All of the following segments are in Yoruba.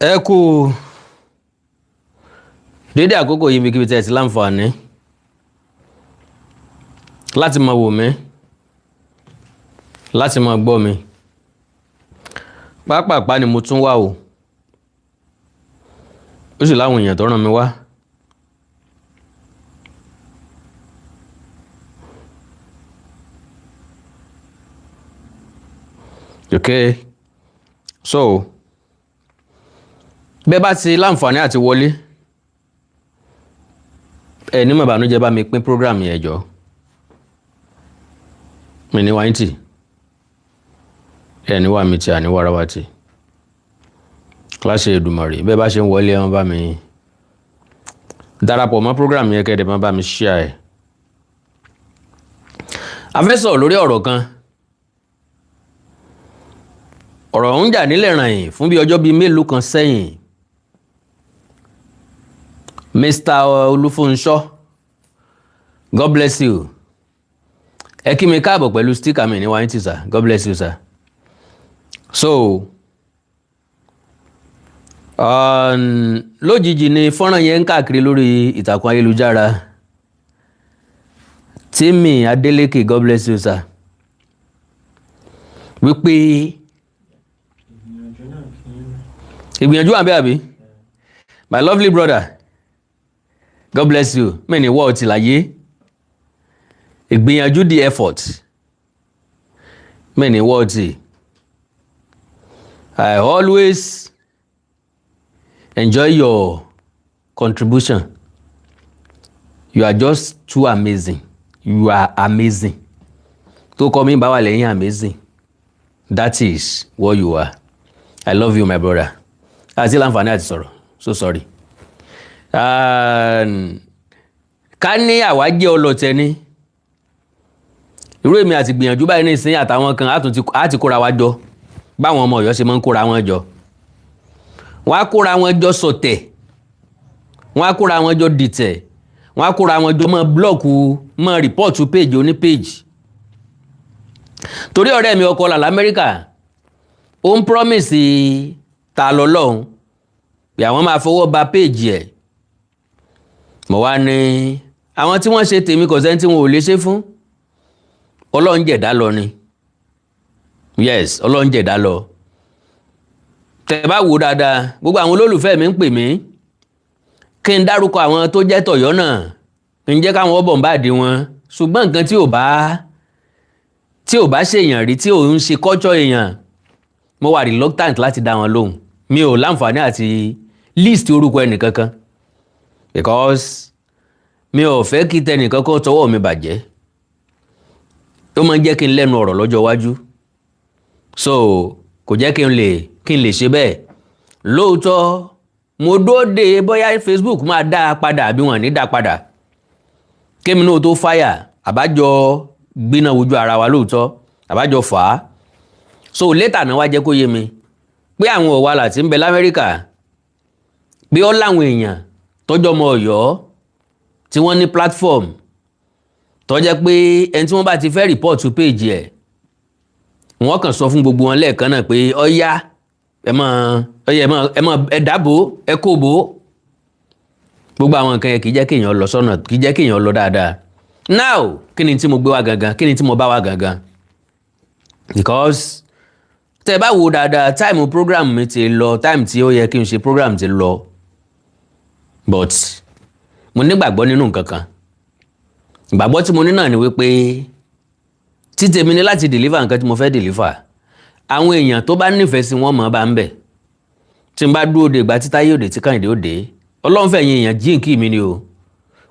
Ẹ kú dédé àkókò yìí, ibikíbi tí ẹ ti láǹfààní láti máa wò mí, láti máa gbọ́ mi. Pápápá ni mo tún wá o, ó sì láwọn èèyàn tó ràn mí wá. Ok, so bẹ́ẹ̀ bá ti láǹfààní àti wọlé, ẹ ní mọ̀ ìbànújẹ́, bá mi pín program yẹn jọ. Mi ní wáyé tì, ẹ ní wà mí tí à ní wàràwà tì kíláàsì Èdùmàrè. Bẹ́ẹ̀ bá ṣe ń wọlé, ẹ máa bá mi darapọ̀ mọ́ program yẹn, kẹ́ẹ̀dẹ̀ máa bá mi share ẹ̀. A fẹ́ sọ̀rọ̀ lórí ọ̀rọ̀ kan. Ọ̀rọ̀ ọ̀hún jà nílẹ̀ ràn fún bí ọjọ́ bíi mélòó kan sẹ́yìn. Mr. Olúfúnṣọ́, God bless you. Ẹ kí mi káàbọ̀ pẹ̀lú sticker mi ní wáyé tì sir. God bless you, sir. So lójijì ni fọ́nrán yẹn ń káàkiri lórí ìtàkùn ayélujára. Timi Adeleke, God bless you, sir. Wípé ìgbìyànjú àbí àbí, my lovely brother, God bless you. Mí ní wọ́ọ̀ tí láyé ìgbìyànjú, the effort, mí ní wọ́ọ̀ tí. I always enjoy your contribution. You are just too amazing. You are amazing. Tó kọ́ mi bá wà lẹ́yìn amazing, that is what you are. I love you, my brother. Àti láǹfààní àti sọ̀rọ̀, so sorry. Ká ní àwa jẹ́ ọlọ́tẹ̀ ni, irú èmi àti gbìyànjú báyìí ní ìsín àtàwọn kan á ti kóra wa jọ, báwọn ọmọ Ọ̀yọ́ ṣe máa ń kóra wọn jọ. Wọ́n á kóra wọn jọ sọ̀tẹ̀, wọ́n á kóra wọn jọ dìtẹ̀, wọ́n á kóra wọn jọ mọ́ block, mọ́ report page oní page. Torí ọ̀rẹ́ mi ọkọ là l'Amẹ́ríkà, ó ń promise ta lọ lọ́hùn pé àwọn máa fọwọ́ ba page ẹ̀. Mo wá ní àwọn tí wọ́n ṣe tèmi, kò sẹ́ni tí wọn ò lè ṣe fún. Ọlọ́run jẹ̀dá lọ ni. Yes, Ọlọ́run jẹ̀dá lọ. Tẹ́ bá wò dáadáa, gbogbo àwọn olólùfẹ́ mi ń pè mí kí n dárúkọ àwọn tó jẹ́ tọ̀yọ́ náà, kí n jẹ́ káwọn bọ̀ ń bá di wọn. Ṣùgbọ́n nǹkan tí ò bá ṣèyàn rí, tí ò ń ṣe culture èèyàn, mo wà reluctant láti dá wọn lóhùn. Mi ò láǹfààní àti list orúkọ ẹnìkankan because mi ò fẹ́ kí tẹnìkan kó tọwọ́ mi bàjẹ́. Ó máa ń jẹ́ kí n lẹ́nu ọ̀rọ̀ lọ́jọ́ iwájú, so kò jẹ́ kí n lè ṣe bẹ́ẹ̀. Lóòótọ́, mo dóde bóyá Facebook máa dá a padà àbí wọn ní dá a padà, kémi náà tó fáyà àbájọ gbiná wojú ara wa. Lóòótọ́, àbájọ fà á. So later náà wá jẹ́ kó yé mi pé àwọn ọ̀wàlà tí ń bẹ l'Amẹ́ríkà, pé ó láwọn èèyàn tọ́jọ́ ọmọ Ọ̀yọ́ tí wọ́n ní platform, tó jẹ́ pé ẹni tí wọ́n bá ti fẹ́ report page ẹ̀, wọ́n kàn sọ fún gbogbo wọn lẹ́ẹ̀kan náà pé ọ̀yá, ẹ mọ ọ̀yá, ẹ mọ ẹ dáàbò, ẹ kó bò ó. Gbogbo àwọn nǹkan yẹn kì í jẹ́ kéèyàn lọ sọ́nà, kì í jẹ́ kéèyàn lọ dáadáa. Now, kí ni tí mo gbé wá gangan? Kí ni tí mo bá wá gangan? Because tẹ́ ẹ bá wo dáadáa, time program mi ti lọ, time tí ó yẹ kí n ṣe program ti lọ, but mo nígbàgbọ́ nínú nǹkan kan. Ìgbàgbọ́ tí mo ní náà ni wípé títèmi ní láti deliver nǹkan tí mo fẹ́ deliver. Àwọn èèyàn tó bá nífẹ̀ẹ́ sí wọn mọ̀ bá ń bẹ̀. Tí n bá dúró de ìgbà tí Táyé òde, tí Kàyìndé òde, Ọlọ́run fẹ̀yìn èèyàn jíǹkì mi ni o.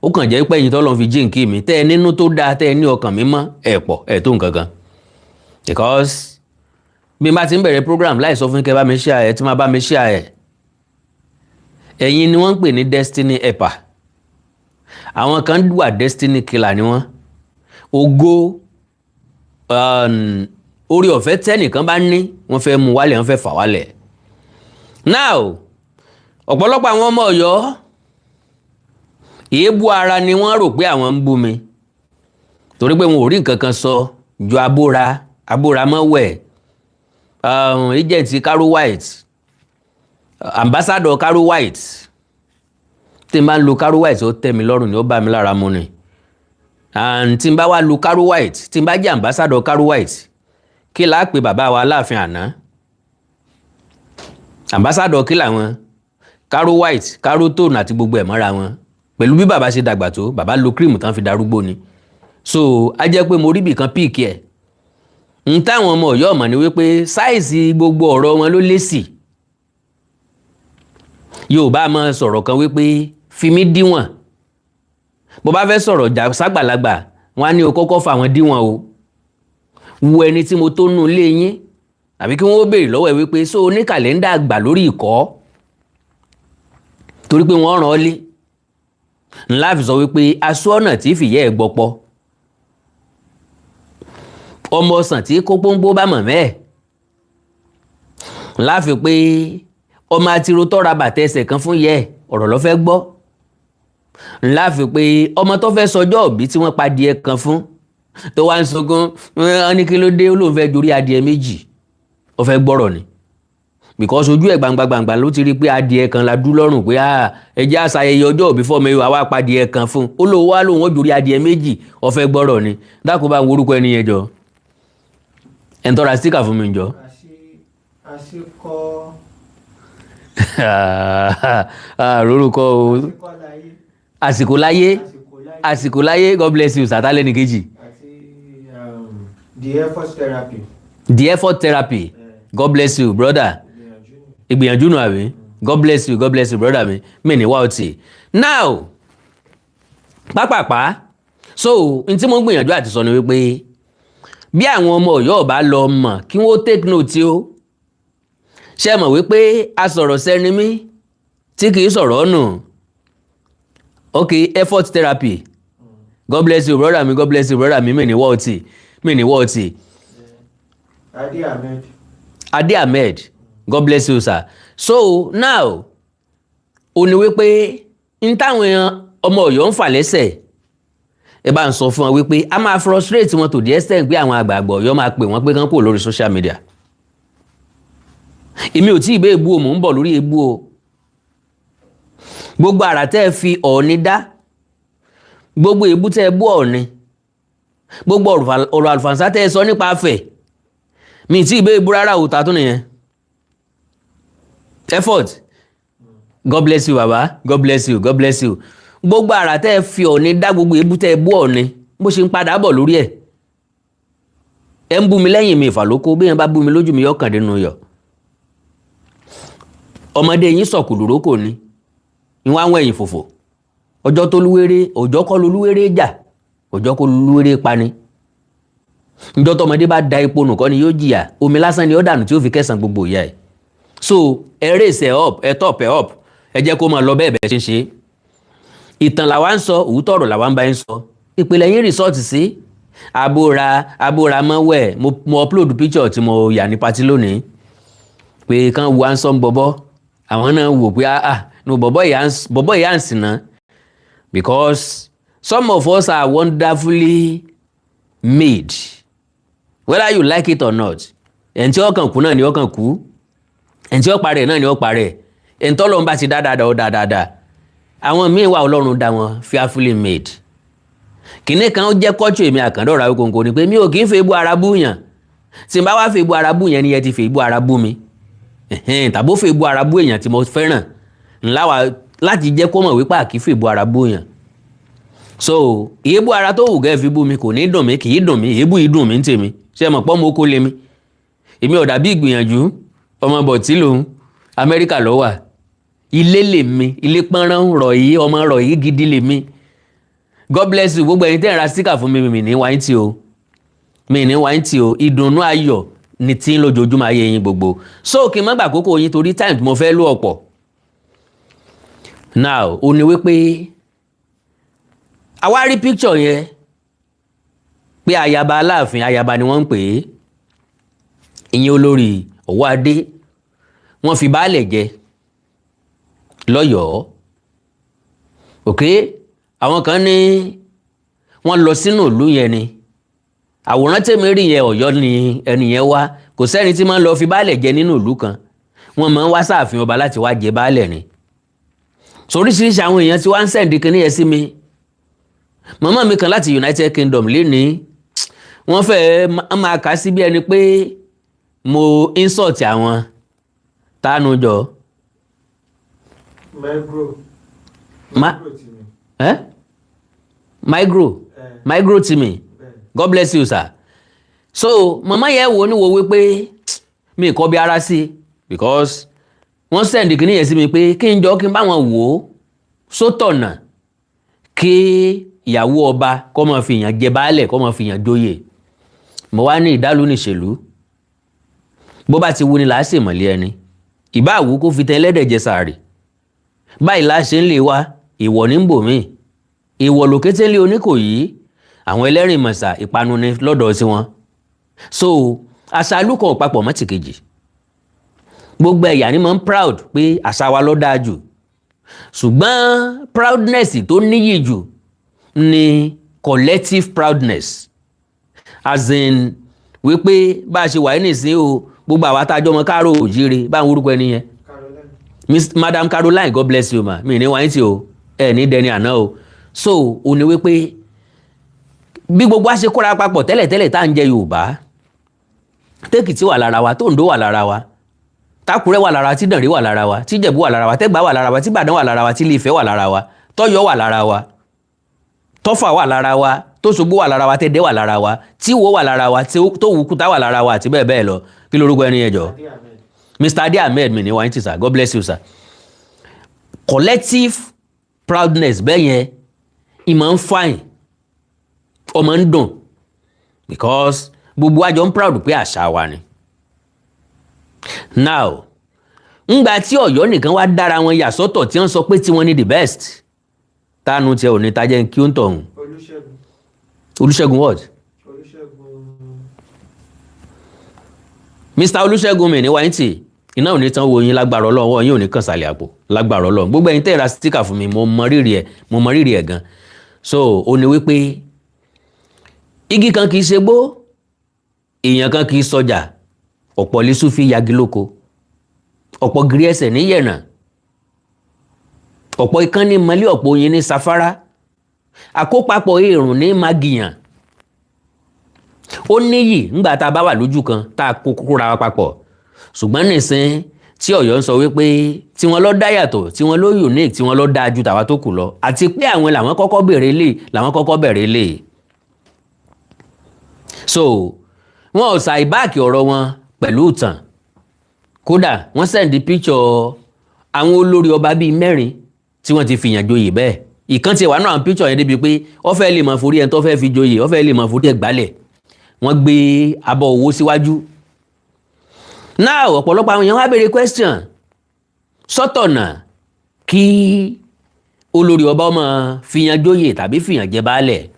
Ó kàn jẹ́ pé ẹ̀yin tọ́lọ́run fi jíǹkì mi, tẹ́ ẹ nínú tó dáa, tẹ́ ẹ ní ọkàn mímọ́, ẹ̀ pọ̀ ẹ̀ tó nǹkan kan. Because bí n bá ti ń bẹ̀rẹ̀ program láì sọ fún kẹ́ bá mi share ẹ̀, tí máa bá mi share ẹ̀, ẹ̀yin ni wọ́n ń pè ní destiny helper. Àwọn kan wà, destiny killer ni wọ́n. Ògo, orí ọ̀fẹ́ tẹ́nìkan bá ní, wọ́n fẹ́ mú wálẹ̀, wọ́n fẹ́ fà wálẹ̀. Now, ọ̀pọ̀lọpọ̀ àwọn ọmọ Ọ̀yọ́, èébú ara ni wọ́n rò pé àwọn ń bú mi, torí pé wọn ò rí nǹkan kan sọ ju abóra abóra mọ́wẹ̀, agent Caro White. Ambassador Caro White, tí n bá ń lo Caro White, ó tẹ́ mi lọ́rùn ni, ó bá mi lára mu ni. And tí n bá wá lo Caro White, tí n bá jẹ́ ambassador Caro White, kí la pè bàbá wa Aláàfin àná? Ambassador kí làwọn? Caro White, Caro Tone àti gbogbo ẹ̀ mọ́ra wọn. Pẹ̀lú bí bàbá ṣe dàgbà tó, bàbá lo cream tán fi darúgbó ni. So a jẹ́ pé mo rí bìkan pick ẹ̀. N táwọn ọmọ Ọ̀yọ́ mọ̀ ni wípé size gbogbo ọ̀rọ̀ wọn ló lé sí. Yorùbá máa sọ̀rọ̀ kan wípé fi mí díwọ̀n. Bó bá fẹ́ sọ̀rọ̀ jà ságbàlagbà, wọn á ní o kọ́kọ́ fà wọ́n díwọ̀n o, wo ẹni tí mo tó nù lé yín, àbí kí wọ́n béèrè lọ́wọ́ ẹ wípé so ní kàlẹ́ndà àgbà lórí ìkọ́, torí pé wọ́n ràn ọ́ lé ńlá fi sọ wípé aṣọ ọ̀nà tí fìyẹ́ ẹ̀ gbọ́pọ́, ọmọ ọsàn tí kó pọ́npọ́ bá mọ̀ mẹ́ẹ̀ ńlá fi pé ọmọ àtiró tọ́ra bàtà ẹsẹ̀ kan fún yẹ ọ̀rọ̀ ló fẹ́ gbọ́, ńlá fi pé ọmọ tó fẹ́ sọjọ́ òbí tí wọ́n pa adìẹ kan fún, tó wá ń sunkún, wọn ní kí ló dé, ó lóun fẹ́ jorí adìẹ méjì, ó fẹ́ gbọ́rọ̀ ni, because ojú ẹ̀ gbangba gbangba ló ti rí pé adìẹ kan la dú lọ́rùn pé ẹ jẹ́ àṣàyẹyẹ ọjọ́ òbí fọ́mọ yìí, àwa pa adìẹ kan fún ó lóun, wá lóun ó jorí adìẹ méjì, ó fẹ́ gbọ́rọ̀ ni. Dákun, bá ń worúkọ ẹni yẹn jọ, ẹ̀ ń tọ́ra sticker fún mi jọ. Àṣekọ. Àrórúkọ o. Àṣekọ láyé. Àsìkò láyé. Àsìkò láyé. Àsìkò láyé, God bless you. Sàtálẹ́nì kejì. Àti the effort therapy. The effort therapy, God bless you, brother. Ìgbìyànjú ni. Ìgbìyànjú nù àbí? God bless you, God bless you, brother mi. Mi ní wá ọtí now pápápá. So n tí mo ń gbìyànjú àti sọ ni wípé bí àwọn ọmọ Ọ̀yọ́ ọba lọ mọ̀, kí wọ́n take note o. Ṣe mọ̀ wípé a sọ̀rọ̀ sẹ́ni mí tí kì í sọ̀rọ̀ nù? Ok, effort therapy, God bless you, brother mi. God bless you, brother mi. Mi ní wá ọtí, mi ní wá ọtí. Ade Ahmed. Ade Ahmed, God bless you, sir. So now, ó ní wípé n táwọn ọmọ Ọ̀yọ́ ń fà lẹ́sẹ̀, ẹ bá ń sọ fún wọn wípé a máa frustrate wọn to the extent pé àwọn àgbààgbà Ọ̀yọ́ máa pè wọ́n pé kán kúrò lórí social media. Èmi ò tí ì bẹ́ ebú o, mò ń bọ̀ lórí ebú o. Gbogbo àrà tẹ́ ẹ fi Ọ̀ọ̀ni dá, gbogbo ebú tẹ́ ẹ bú Ọ̀ọ̀ni, gbogbo ọ̀rọ̀ àlùfànṣá tẹ́ ẹ sọ nípa Ifẹ̀, mi tí ì bẹ́ ebú rárá o. Ta tún nìyẹn? Effort, God bless you, baba. God bless you, God bless you. Gbogbo àrà tẹ́ ẹ fi Ọ̀ọ̀ni dá, gbogbo ebú tẹ́ ẹ bú Ọ̀ọ̀ni, bó ṣe ń padà bọ̀ lórí ẹ̀. Ẹ ń bú mi lẹ́yìn mi, ìfàlókò bí yẹn bá bú mi lójú mi, yọkàn dénú yọ. Ọmọdé yín sọ̀kù lórókò ni ìwọ̀n àwọn ẹ̀yìn fòfò. Ọjọ́ tó lúwéré, ọjọ́ kọ́ lolúwéré jà, ọjọ́ kọ́ lolúwéré pani. Njọ́ tọmọdé bá da epo nù kọ́ ni yóò jìyà, omi lásán ni ó dànù tí ó fi kẹsàn gbogbo ìyá ẹ̀. So ẹ raise ẹ up, ẹ top ẹ up, ẹ jẹ́ kó máa lọ bẹ́ẹ̀ bẹ́ẹ̀ ṣe ń ṣe. Ìtàn làwa ń sọ, òótọ́ ọ̀rọ̀ làwa ń bá yín sọ. Ìpìlẹ̀ yín resort sí abóra abóra mọ́wẹ̀. Mo upload picture tí mo yà ní party lónìí pé kán wo handsome bọ̀bọ̀. Àwọn náà wò pé, ah ah, no, bọ̀bọ̀ ìyá ń sìn náà, because some of us are wonderfully made, whether you like it or not. Ẹni tí ó kàn kú náà ni ó kàn kú, ẹni tí ó parẹ́ náà ni ó parẹ́. Ẹni tọ́lọ́run bá ti dá dáadáa, ó dá dáadáa. Àwọn míín wà, Ọlọ́run dá wọn fearfully made. Kìnìún kan ó jẹ́ kọ́tù èmi àkàndọ̀rọ̀ Awíkonko ni pé mi ò kì í fẹ́ ebú ara bú yàn. Tí n bá wá fẹ́ ebú ara bú yẹn ni yẹn ti fẹ́ ebú ara bú mi tàbó fẹ́ ebú ara bú èèyàn tí mo fẹ́ràn ńlá wa láti jẹ́ kó mọ̀ wípé àkì fẹ́ ebú ara bú yàn. So èébú ara tó wù gẹ́ fi bú mi kò ní dùn mí, kì í dùn mí. Èébú yìí dùn mí ń tèmi. Ṣé ẹ mọ̀ pọ́ mo kó lé mi? Èmi ò dàbí ìgbìyànjú ọmọ bọ̀tí lòun, Amẹ́ríkà ló wà. Ilé lèmi, ilé pọ́nrán rọ̀ yìí, ọmọ rọ̀ yìí gidi lèmi. God bless you, gbogbo ẹ̀yin tẹ́ ń ra sticker fún mi. Mi ní wáyé tí o, mi ní wáyé tí o. Ìdùnnú ayọ̀ ní tí ń lójoojúmọ́ ayé yín gbogbo. So kí n má gbà kókó yín torí time tí mo fẹ́ lò ọ̀pọ̀. Now, ó ní wípé àwa rí picture yẹn pé ayaba Aláàfin, ayaba ni wọ́n ń pè é, ìyẹn olórí Ọ̀wọ́adé, wọ́n fi baálẹ̀ jẹ lọ́yọ̀ọ́. Ok, àwọn kan ní wọ́n lọ sínú ìlú yẹn ni. Àwòrán tèmi rí yẹn, Ọ̀yọ́ ni ẹni yẹn wá. Kò sẹ́ni tí máa ń lọ fi baálẹ̀ jẹ nínú ìlú kan. Wọ́n máa ń wá sáàfin ọba láti wá jẹ baálẹ̀ ni. So oríṣiríṣi àwọn èèyàn tí wọ́n ń send kinní yẹn sí mi. Màmá mi kan láti United Kingdom lénìí, wọ́n fẹ́ máa kà á sí bí ẹni pé mo insult àwọn tánu jọ. Micro. Micro timi. Eh? Micro. Eh. Micro timi. Bẹ́ẹ̀. God bless you, sir. So màmá yẹn wò ní wo wípé mi kọ́ bí ara sí, because wọ́n send kinní yẹn sí mi pé kí n jọ kí n bá wọn wò ó sótọ̀nà kí ìyàwó ọba kó máa fi yàn jẹ baálẹ̀, kó máa fi yàn joyè. Mo wá ní ìdálù níṣèlú, bó bá ti wuni là á ṣèmọ̀lé ẹni, ìbá àwù kó fi tẹ ẹlẹ́dẹ̀ jẹ sàárì báyìí là á ṣe ń lè wá ìwọ̀ ní bòmí, ìwọ̀ lòkété lé Oníkòyí, àwọn ẹlẹ́rìn mọ̀sà ìpanu ni lọ́dọ̀ tiwọn. So àṣà alúkọ̀ papọ̀ mọ́ tìkejì. Gbogbo ẹ̀yà ni mo ń proud pé àṣà wa ló dáa jù, ṣùgbọ́n proudness tó níyì jù ni collective proudness, as in wípé bá a ṣe wà ní ìsín o, gbogbo àwa tá a jọ mọ káàró òjíire bá ń orúkọ ẹni yẹn. Caroline. Miss Madam Caroline, God bless you, ma. Mi ní wáyé tí o ẹ ní dẹni àná o. So o ní wípé bí gbogbo wa ṣe kóra papọ̀ tẹ́lẹ̀tẹ́lẹ̀ tá à ń jẹ Yorùbá, tẹ́kìtì wà lára wa, tóńdó wà lára wa, tákùrẹ́ wà lára wa, tídànrí wà lára wa, tíjẹ̀bú wà lára wa, tẹ́gbà wà lára wa, tíbàdàn wà lára wa, tílé Ifẹ̀ wà lára wa, tọ́yọ́ wà lára wa, tọ́fà wà lára wa, tóṣogbo wà lára wa, tẹ́dẹ́ wà lára wa, tíwó wà lára wa, tówùkúta wà lára wa, àti bẹ́ẹ̀ bẹ́ẹ̀ lọ. Kí lorúkọ ẹni yẹn jọ? Ade Ahmed. Mr. Ade Ahmed, mi ní wáyé tí sir. God bless you, sir. Collective proudness bẹ́ẹ̀ yẹn, ìmọ̀ ń fine, ọmọ ń dùn, because gbogbo àjọ ń proud pé àṣà wa ni. Now, ńgbà tí Ọ̀yọ́ nìkan wá dára wọn yà sọ́tọ̀, tí wọ́n sọ pé tiwọn ní the best, tánu tiẹ̀ ò ní tajẹ́ kí ó ń tọ̀hún. Olúṣẹ́gun. Olúṣẹ́gun what? Olúṣẹ́gun. Mr. Olúṣẹ́gun, mi ní wáyé tì, iná ò ní tán wo yín lágbára Ọlọ́run, ọwọ́ yín ò ní kàn sàlẹ̀ àpò lágbára Ọlọ́run. Gbogbo ẹ̀yin tẹ́ ẹ ra sticker fún mi, mo mọ rírì ẹ̀, mo mọ rírì ẹ̀ gan. So ó ní wípé igi kan kì í ṣe gbó, èèyàn kan kì í sọjà, ọ̀pọ̀ lẹ́sù fi yagi lóko, ọ̀pọ̀ gírí ẹsẹ̀ ní yẹ̀nà, ọ̀pọ̀ ikán ní mọ́lé, ọ̀pọ̀ oyin ní safara, àkópapọ̀ èrùn ní magìyàn. Ó níyì ńgbà tá a bá wà lójú kan tá a kó kóra wa papọ̀, ṣùgbọ́n nìsín tí Ọ̀yọ́ ń sọ wípé tí wọ́n lọ dá yàtọ̀, tí wọ́n ló unique, tí wọ́n lọ dáa ju tàwa tó kù lọ, àti pé àwọn làwọn kọ́kọ́ bẹ̀rẹ̀ lè làwọn kọ́kọ́ bẹ̀rẹ̀ lè. So wọn ò ṣàì back ọ̀rọ̀ wọn pẹ̀lú ìtàn. Kódà wọ́n send picture àwọn olórí ọba bíi mẹ́rin tí wọ́n ti fìyàn joyè bẹ́ẹ̀. Ìkan ti wà náà, àwọn picture yẹn débi pé ó fẹ́ lè mọ̀ forí ẹni tó fẹ́ fi joyè, ó fẹ́ lè mọ̀ forí ẹ̀ gbálẹ̀. Wọ́n gbé abọ́ owó síwájú. Now, ọ̀pọ̀lọpọ̀ àwọn èèyàn wá béèrè question, sọ́tọ̀nà kí olórí ọba ọmọ fìyàn joyè tàbí fìyàn jẹ baálẹ̀?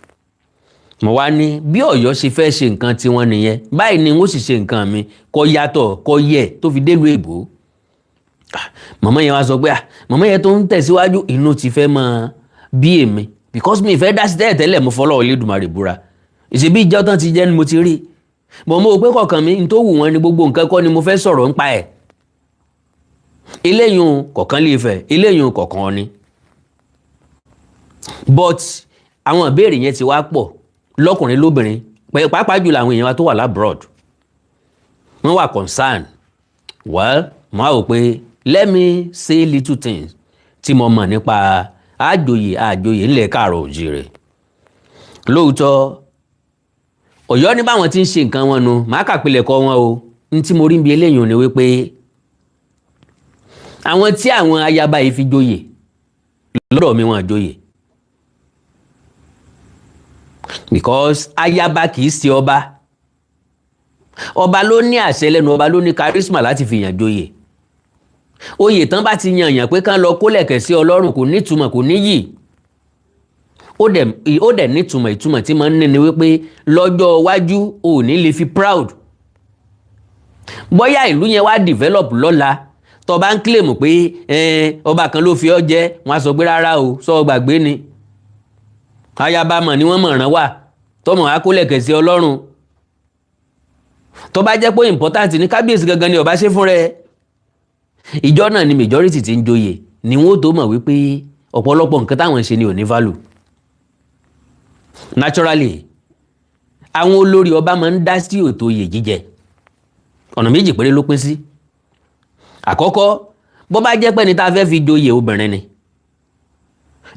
Mo wá ní bí Ọ̀yọ́ ṣe fẹ́ ṣe nǹkan tiwọn nìyẹn, báyìí ni wọ́n sì ṣe nǹkan mi, kò yàtọ̀, kò yẹ tó fi délùú èbó. Màmá yẹn wá sọ pé màmá yẹn tó ń tẹ̀síwájú, inú ti fẹ́ mọ bí èmi, because mi ìfẹ́ dá sí tẹ́lẹ̀ tẹ́lẹ̀. Mo fọlọ́ Olódùmarè búra, ìṣèbí ìjọ tán ti jẹ́ ni mo ti rí mo mọ̀ pé kọ̀ọ̀kan mi n tó wù wọ́n ni. Gbogbo nǹkan kọ́ ni mo fẹ́ sọ̀rọ̀ nípa ẹ̀. Eléyìí kọ̀ọ̀kan lè fẹ́, eléyìí kọ̀ọ̀kan ni, but àwọn ìbéèrè yẹn ti wá pọ̀ lọ́kùnrin lóbìnrin, pàápàá jùlọ àwọn èèyàn wa tó wà l'abroad, wọ́n wà concern. Well, mo á wò pé let me say little things tí mo mọ̀ nípa àjòyè àjòyè ńlẹ̀ káàrọ̀ òjìrè. Lóòótọ́, Ọ̀yọ́ ní báwọn ti ń ṣe nǹkan wọn nu, màá kàpilẹ̀ kọ́ wọn o. N tí mo rí bí eléyìí ni wípé àwọn tí àwọn ayaba yìí fi joyè lọ́dọ̀ mi, wọn joyè, because ayaba kì í ṣe ọba. Ọba ló ní àṣẹ lẹ́nu, ọba ló ní charisma láti fi yàn joyè. Oyè tán bá ti yan yàn pé kán lọ kólẹ̀kẹ̀ sí Ọlọ́run, kò nítumọ̀, kò níyì. Ó dẹ̀ nítumọ̀. Ìtumọ̀ tí máa ń ní ni wípé lọ́jọ́ iwájú ò ní lè fi proud bóyá ìlú yẹn wá develop lọ́la, tó bá ń claim pé ọba kan ló fi ọ́ jẹ, wọ́n á sọ pé rárá o, sọ gbàgbé ni, ayaba mọ̀ ni wọ́n mọ̀ ràn wá tọmọ akólẹ̀kẹ̀ sí Ọlọ́run. Tó bá jẹ́ pé important ní kábíyèsí gangan ni ọba ṣe fún rẹ. Ìjọ náà ni majority ti ń joyè ni wọ́n tó mọ̀ wípé ọ̀pọ̀lọpọ̀ nǹkan táwọn ń ṣe ni ò ní value. Naturally, àwọn olórí ọba máa ń dá sí ètò oyè jíjẹ. Ọ̀nà méjì péré ló pín sí. Àkọ́kọ́, bó bá jẹ́ pé ní tá a fẹ́ fi joyè obìnrin ni,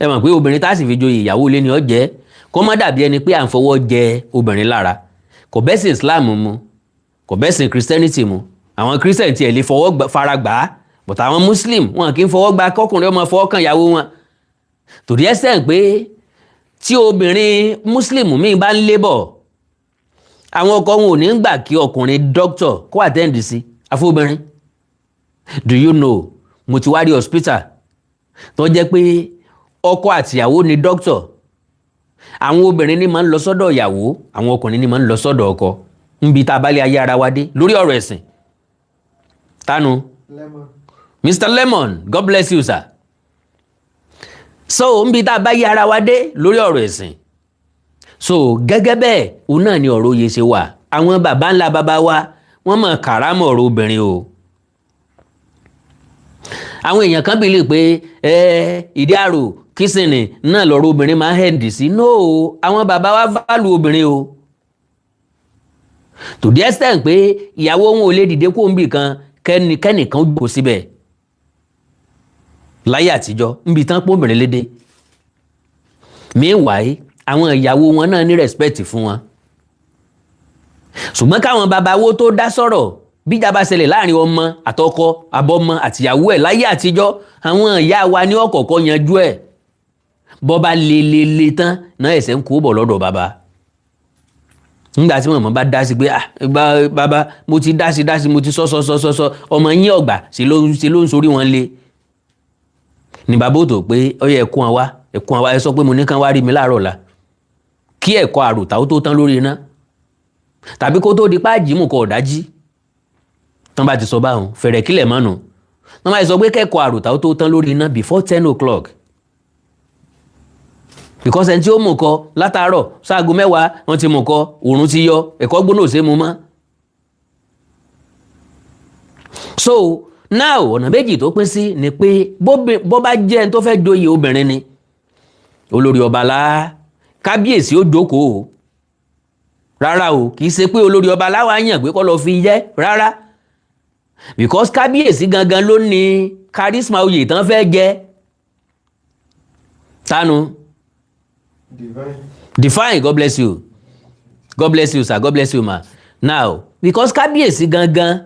ẹ mọ̀ pé obìnrin tá a sì fi joyè, ìyàwó ilé ni ó jẹ́. Kó má dàbí ẹni pé à ń fọwọ́ jẹ obìnrin lára, kò bẹ́sìn Islam mu, kò bẹ́sìn Christianity mu. Àwọn Christian tiẹ̀ lè fọwọ́ fara gbà á, but àwọn Muslim, wọn kì í fọwọ́ gba kọkùnrin ọmọ fọwọ́ kan ìyàwó wọn, torí ẹsẹ̀ pé tí obìnrin Muslim míì bá ń lébọ̀, àwọn ọkọ wọn ò ní gbà kí ọkùnrin doctor kó attend sí afọbìnrin. Do you know, mo ti wá rí hospital tó jẹ́ pé ọkọ àtìyàwó ni doctor. Àwọn obìnrin ní máa ń lọ sọ́dọ̀ ìyàwó, àwọn ọkùnrin ní máa ń lọ sọ́dọ̀ ọkọ. Níbi tá a bá lé ayé ara wa dé lórí ọ̀rọ̀ ẹ̀sìn tánu. Lemon. Mr Lemon, God bless you, sir. So níbi tá a bá yé ara wa dé lórí ọ̀rọ̀ ẹ̀sìn, so gẹ́gẹ́ bẹ́ẹ̀ òun náà ni ọ̀rọ̀ oyè ṣe wà. Àwọn baba ńlá baba wa, wọ́n mọ̀ kàrámọ̀ ọ̀rọ̀ obìnrin o. Àwọn èèyàn kan believe pé ẹ ìdí àrò kìsìnì náà lọ́rọ̀ obìnrin máa ń hẹ̀ǹdì sí. No, àwọn baba wa value obìnrin o, to the extent pé ìyàwó wọn ò lè dìde kó ń bì kan kẹ́nìkan jókòó síbẹ̀ láyé àtijọ́ níbi tán pọ́nbìnrin lédè. Meanwhile, àwọn ìyàwó wọn náà ní respect fún wọn. Ṣùgbọ́n káwọn bàbá wo tó dá sọ̀rọ̀, bíjà bá ṣẹlẹ̀ láàrin ọmọ àtọkọ, àbọ̀mọ àtìyàwó ẹ̀ láyé àtijọ́, àwọn ìyá wa ní ọ̀kọ̀ọ̀kọ̀ yanjú ẹ̀. Bọ́ba lelele tán náà, ẹ̀sẹ̀ ń kó bọ̀ lọ́dọ̀ bàbá. Nígbà tí màmá bá dá sí pé, "Ah bàbá, mo ti dá sí dá sí, mo ti sọ sọ sọ sọ sọ, ọmọ yín ọgbà ṣe ló ń sorí wọn lé," ní bàbá ò tó pé ó yẹ ẹkún wa, ẹkún wa. Ẹ sọ pé mo ní kán wá rí mi láàárọ̀ ọ̀la, kí ẹ̀kọ́ àròtà ó tó tán lórí iná tàbí kó tó di páàjì mú kọ ọ̀dájí. Tán bá ti sọ báwọn fẹ̀rẹ̀ kílẹ̀ mọ́nu, tán bá ti sọ pé kẹ́kọ̀ọ́ àròtà ó tó tán lórí iná before 10 o'clock, because ẹni tí ó mú kọ látàárọ̀ sáago 10, wọ́n ti mú kọ, òòrùn ti yọ, ẹ̀kọ́ gbóná ò ṣe é mu mọ́. So now, ọ̀nà méjì tó pín sí ni pé bó bá jẹ́ ẹni tó fẹ́ joyè obìnrin ni, olórí ọba lá kábíyèsí ó jókòó. Rárá o, kì í ṣe pé olórí ọba láwa yàn pé kó lọ fi yẹ, rárá, because kábíyèsí gangan ló ní charisma oyè tán fẹ́ jẹ tánu. Divine. Define. God bless you, God bless you, sir. God bless you, ma. Now, because kábíyèsí gangan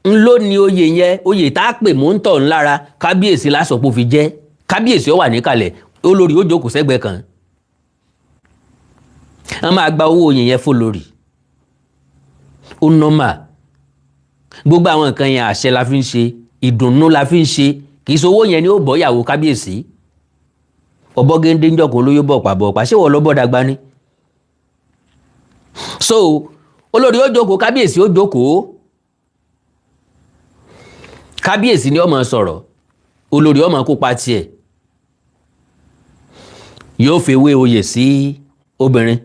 ń ló ní oyè yẹn, oyè tá a pè mú ń tọ̀ ńlára, kábíyèsí lásọpọ̀ fi jẹ́. Kábíyèsí ó wà níkàlẹ̀, olórí ó jókòó sẹ́gbẹ̀ẹ́ kan. Wọ́n máa gba owó oyè yẹn fún ó normal. Gbogbo àwọn nǹkan yẹn, àṣẹ la fi ń ṣe, ìdùnnú la fi ń ṣe. Kì í ṣe owó yẹn ni ó bọ́ ìyàwó kábíyèsí. Ọ̀bọ géńdé ń jọkùn olóyè bọ̀ pàbọ̀ pàṣẹ wọ̀ lọ́bọ̀ dàgbà ni. So olórí ó jókòó, kábíyèsí ó jókòó. Kábíyèsí ni ó máa sọ̀rọ̀, olórí ó máa kópa tiẹ̀. Yóò fi ewé oyè sí obìnrin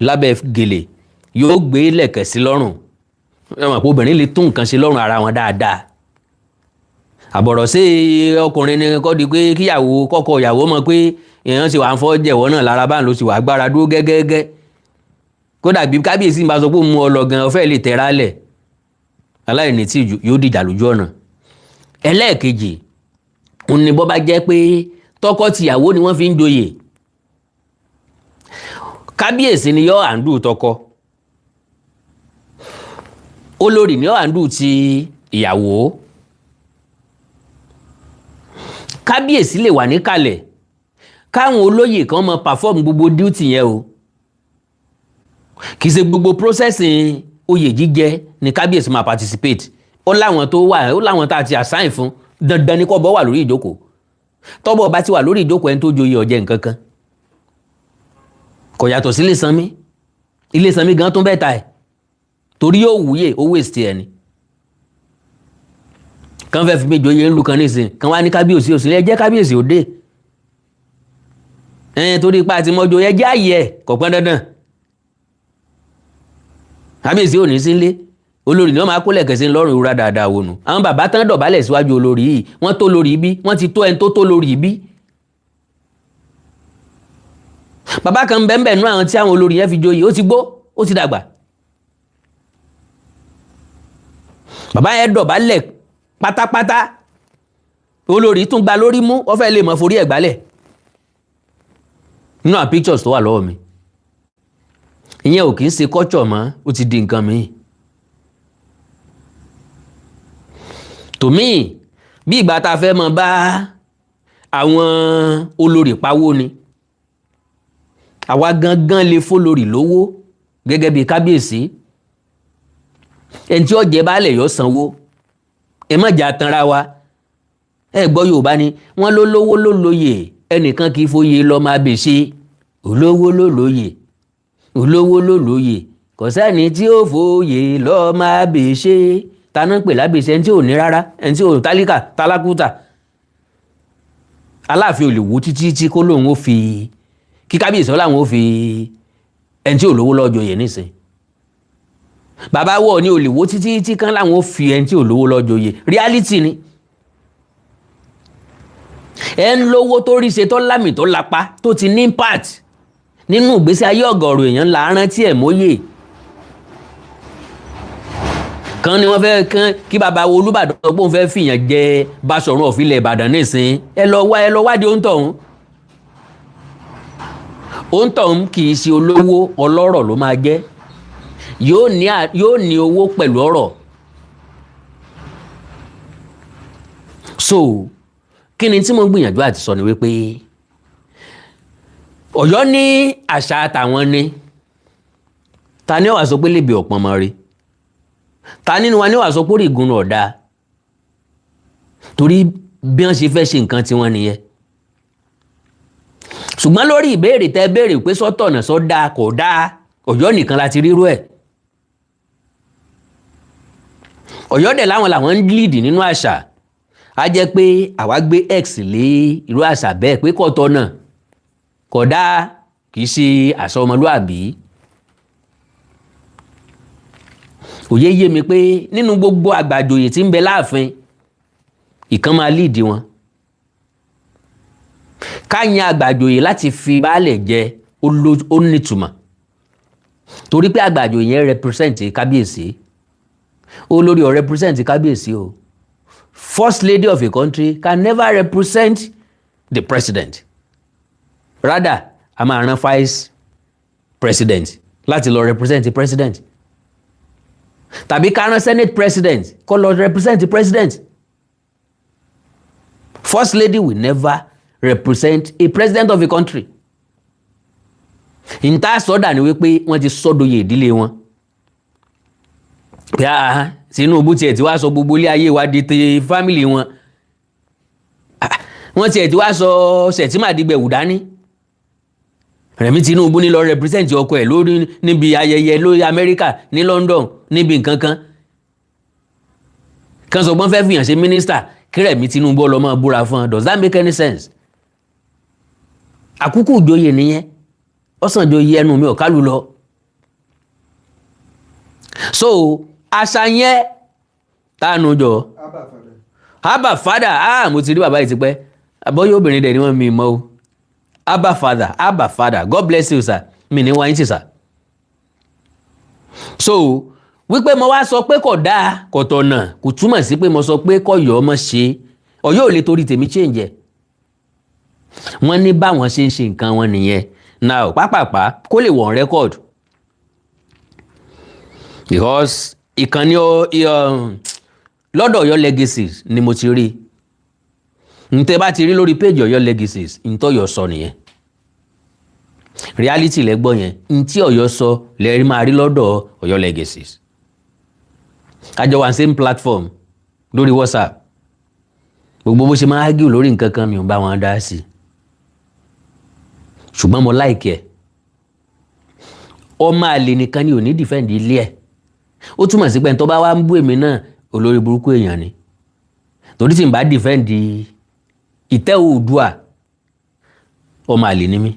lábẹ́ gèlè, yóò gbé lẹ̀kẹ̀ sí lọ́rùn. Ẹ mọ̀ pé obìnrin lè tún nǹkan ṣe lọ́rùn ara wọn dáadáa. Àbọ̀rọ̀ sí ọkùnrin ni kọ́ di pé kíyàwó kọ́kọ́ ìyàwó mọ̀ pé èèyàn ṣe wà ń fọ́ jẹ̀wọ́ náà lára báà ló sì wà gbára dúró gẹ́gẹ́gẹ́. Kódà bí kábíyèsí bá sọ pé mú ọ lọ gan, ọfẹ́ lè tẹ̀ra lẹ̀ aláìní tí yóò dìjà lójú ọ̀nà. Ẹlẹ́ẹ̀kejì òun ni bọ́ bá jẹ́ pé tọkọ-tìyàwó ni wọ́n fi ń joyè, kábíyèsí ni yóò handle tọkọ, olórí ni yóò handle ti ìyàwó. Kábíyèsí lè wà níkàlẹ̀, káwọn olóyè kan máa perform gbogbo duty yẹn o. Kì í ṣe gbogbo processing oyè jíjẹ ni kábíyèsí máa participate. Ó láwọn tó wà, ó láwọn tá a ti assign fún. Dandan ni kó bọ́ wà lórí ìjókòó. Tọ́bọ̀ bá ti wà lórí ìjókòó, ẹni tó joyè ọ̀jẹ̀ nǹkan kan kò yàtọ̀ sí Ilésanmí. Ilésanmí gan tún bẹ́ẹ̀ ta ẹ̀ torí yóò wúyè, ó waste ẹ̀ ni. Kàn fẹ́ fi mí joyè ńlu kan nísìn kan wá ní kábíyèsí òsì, ẹ jẹ́ kábíyèsí òde ẹ̀, torí ipa àti mọ́jọ ẹ jẹ́ àyè ẹ̀, kò pọn dandan kábíyèsí ò ní sí nílé. Olórí ni wọ́n máa kó lẹ̀kẹ̀ sí lọ́rùn. Ìrora dáadáa wò nù. Àwọn bàbá tán dọ̀bálẹ̀ síwájú olórí yìí, wọ́n tó lórí bí wọ́n ti tó ẹni tó tó lórí bí. Bàbá kan bẹ́ẹ̀ nú àwọn tí àwọn olórí yẹn fi joyè, ó ti gbó, ó ti dàgbà. Bàbá yẹn dọ̀bálẹ̀ pátápátá, olórí tún gba lórí mú, ó fẹ́ lè mọ̀ forí ẹ̀ gbálẹ̀ nínú àwọn pictures tó wà lọ́wọ́ mi. Ìyẹn ò kì í ṣe culture mọ́, ó ti di nǹkan míì. Tòmíì bí ìgbà tá a fẹ́ mọ bá àwọn olórí pawó ni, àwa gangan lè fólórí lówó gẹ́gẹ́ bí kábíyèsí. Ẹni tí ó jẹ baálẹ̀ yóò sanwó. Ẹ má jà tanra wa. Ẹ gbọ́ Yorùbá ni wọ́n ló lówó ló lóye, ẹnìkan kì í fòye lọ máa bè ṣe. Olówó ló lóye, olówó ló lóye, kò sẹ́ni tí ó fòye lọ máa bè ṣe. Ta náà ń pè lábèsè? Ẹni tí ò ní rárá, ẹni tí ò tálíkà, tálákútà. Aláàfin ò lè wò títí tí kó lóun ó fi kí kábíyèsí ọláwọn ó fi ẹni tí ò lówó lọ́jọ́ yẹn nísìn. Bàbá wọ̀ ni ò lè wò títí tí kán láwọn ó fi ẹni tí ò lówó lọ́jọ́ yẹn. Reality ni. Ẹ ń lówó tó rí ṣe, tó lámì, tó lápá, tó ti ní impact nínú ìgbésí ayé ọ̀gọ̀ọ̀rọ̀ èèyàn ńlá rántí ẹ̀ mọ́yè kan ni wọ́n fẹ́ kán kí bàbá wo Olúbàdàn sọ pé òun fẹ́ fìyàn jẹ Báṣọ̀run of ilẹ̀ Ìbàdàn nísìn. Ẹ lọ wá, ẹ lọ wádìí òǹtọ̀hún. Òǹtọ̀hún kì í ṣe olówó, ọlọ́rọ̀ ló máa jẹ́. Yóò ní owó pẹ̀lú ọrọ̀. So kí ni tí mo gbìyànjú àti sọ ni wípé Ọ̀yọ́ ní àṣà tàwọn ni. Ta ni ó wá sọ pé lèbi ọ̀pọ̀n mọ́ rí? Ta nínú wa ni ó wá sọ pé orí ìgúnnu ọ̀dà? Torí bí wọ́n ṣe fẹ́ ṣe nǹkan tiwọn nìyẹn. Ṣùgbọ́n lórí ìbéèrè tẹ́ béèrè pé sọ́tọ̀nà sọ dáa kò dáa, Ọ̀yọ́ nìkan la ti rírú ẹ̀. Ọ̀yọ́ dẹ̀ láwọn làwọn ń lead nínú àṣà. Á jẹ́ pé àwa gbé x lé irú àṣà bẹ́ẹ̀ pé kò tọ̀nà, kò dáa, kì í ṣe àṣà ọmọlúàbí. Òye yé mi pé nínú gbogbo àgbàjòyè tí ń bẹ láàfin, ìkan máa lead wọn. Ká yan àgbàjòyè láti fi baálẹ̀ jẹ, ó nítumọ̀, torí pé àgbàjòyè yẹn represent kábíyèsí. Olórí ò represent kábíyèsí o. First lady of a country can never represent the president. Rather, a máa rán vice president láti lọ represent the president, tàbí ká rán senate president kó lọ represent the president. First lady will never represent a president of a country. Ìta sọ́dà ni wípé wọ́n ti sọ́dọ̀yè ìdílé wọn pé ah, Tinubu tiẹ̀ ti wá sọ gbogbo ilé ayé wa di ti family wọn. Wọ́n tiẹ̀ ti wá sọ Sẹ̀tìmà dìgbẹ̀wù dání. Rẹ̀mí Tinubu ní lọ represent ọkọ ẹ̀ lórí níbi ayẹyẹ lórí Amẹ́ríkà ní London níbi nǹkan kan kan sọ pé wọ́n fẹ́ fìyàn ṣe mínísítà, kí Rẹ̀mí Tinubu lọ máa búra fún ọ. Does that make any sense? Àkúkú ìjòyè nìyẹn, ọ̀sán ìjòyè ẹnu mi ò kálù lọ. So àṣà yẹn tánu jọ. Abba Father. Abba Father, ah, mo ti rí bàbá yìí tipẹ́. Àbọ̀yé obìnrin dẹ̀ ni wọ́n mi mọ́ o. Abba Father, Abba Father, God bless you, sir. Mi ní wáyé sí, sir. So wípé mo wá sọ pé kò dáa, kò tọ̀nà, kò túmọ̀ sí pé mo sọ pé kọ̀yọ́ ọmọ ṣe. Ọ̀yọ́ ò lè torí tèmi change ẹ̀. Wọ́n ní báwọn ṣe ń ṣe nǹkan wọn nìyẹn. Now pápápá kó lè wọ̀n record, because ìkànnì lọ́dọ̀ Ọ̀yọ́ Legacies ni mo ti rí. Ntẹ́ bá ti rí lórí page Ọ̀yọ́ Legacies, ntọ́yọ̀ sọ nìyẹn. Reality lẹ gbọ́ yẹn. Ntí Ọ̀yọ́ sọ lẹ máa rí lọ́dọ̀ Ọ̀yọ́ Legacies. Àjọ wà same platform lórí WhatsApp. Gbogbo bó ṣe máa argue lórí nǹkan kan, mi ò bá wọn dá sí i, ṣùgbọ́n mo like ẹ̀. Ọmọ àlè nìkan ni ò ní defend ilé ẹ̀. Ó túmọ̀ sí pé ẹni tó bá wá ń bú èmi náà, olórí burúkú èèyàn ni, torí tí n bá defend ìtẹ́ Oòduà, ọmọ àlè ni mí.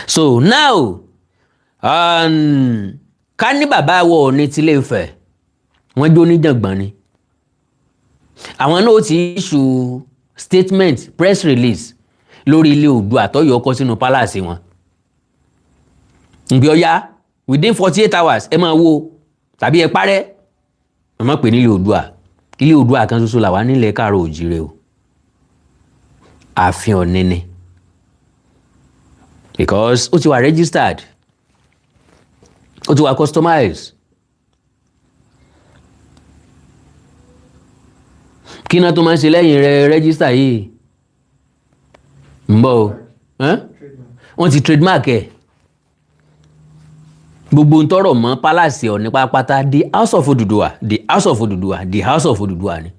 So now Ká ní bàbá wọ Ọọ̀ni tilé Ifẹ̀, wọ́n jó níjàngbọ̀n ni, àwọn náà ó ti issue statement, press release lórí ilé Oòduà tọ́yọ̀ kọ́ sínú palace wọn. Ǹgbẹ́ ọ̀yá, within 48 hours, ẹ máa wo tàbí ẹ parẹ́. Ẹ má pè nílé Oòduà. Ilé Oòduà kan ṣoṣo làwa nílẹ̀ káàárọ̀ òjìrè o, ààfin Ọ̀ọ̀ni ni, because ó ti wà registered, ó ti wà customized. Kí náà tó máa ń ṣe lẹ́yìn rẹ̀ register yìí ń bọ̀ o? Wọ́n ti trademark ẹ̀. Gbogbo ń tọrọ mọ́ palace Ọ̀ọ̀ni pátápátá, the House of Odùduwà, the House of Odùduwà, the House of Odùduwà ni.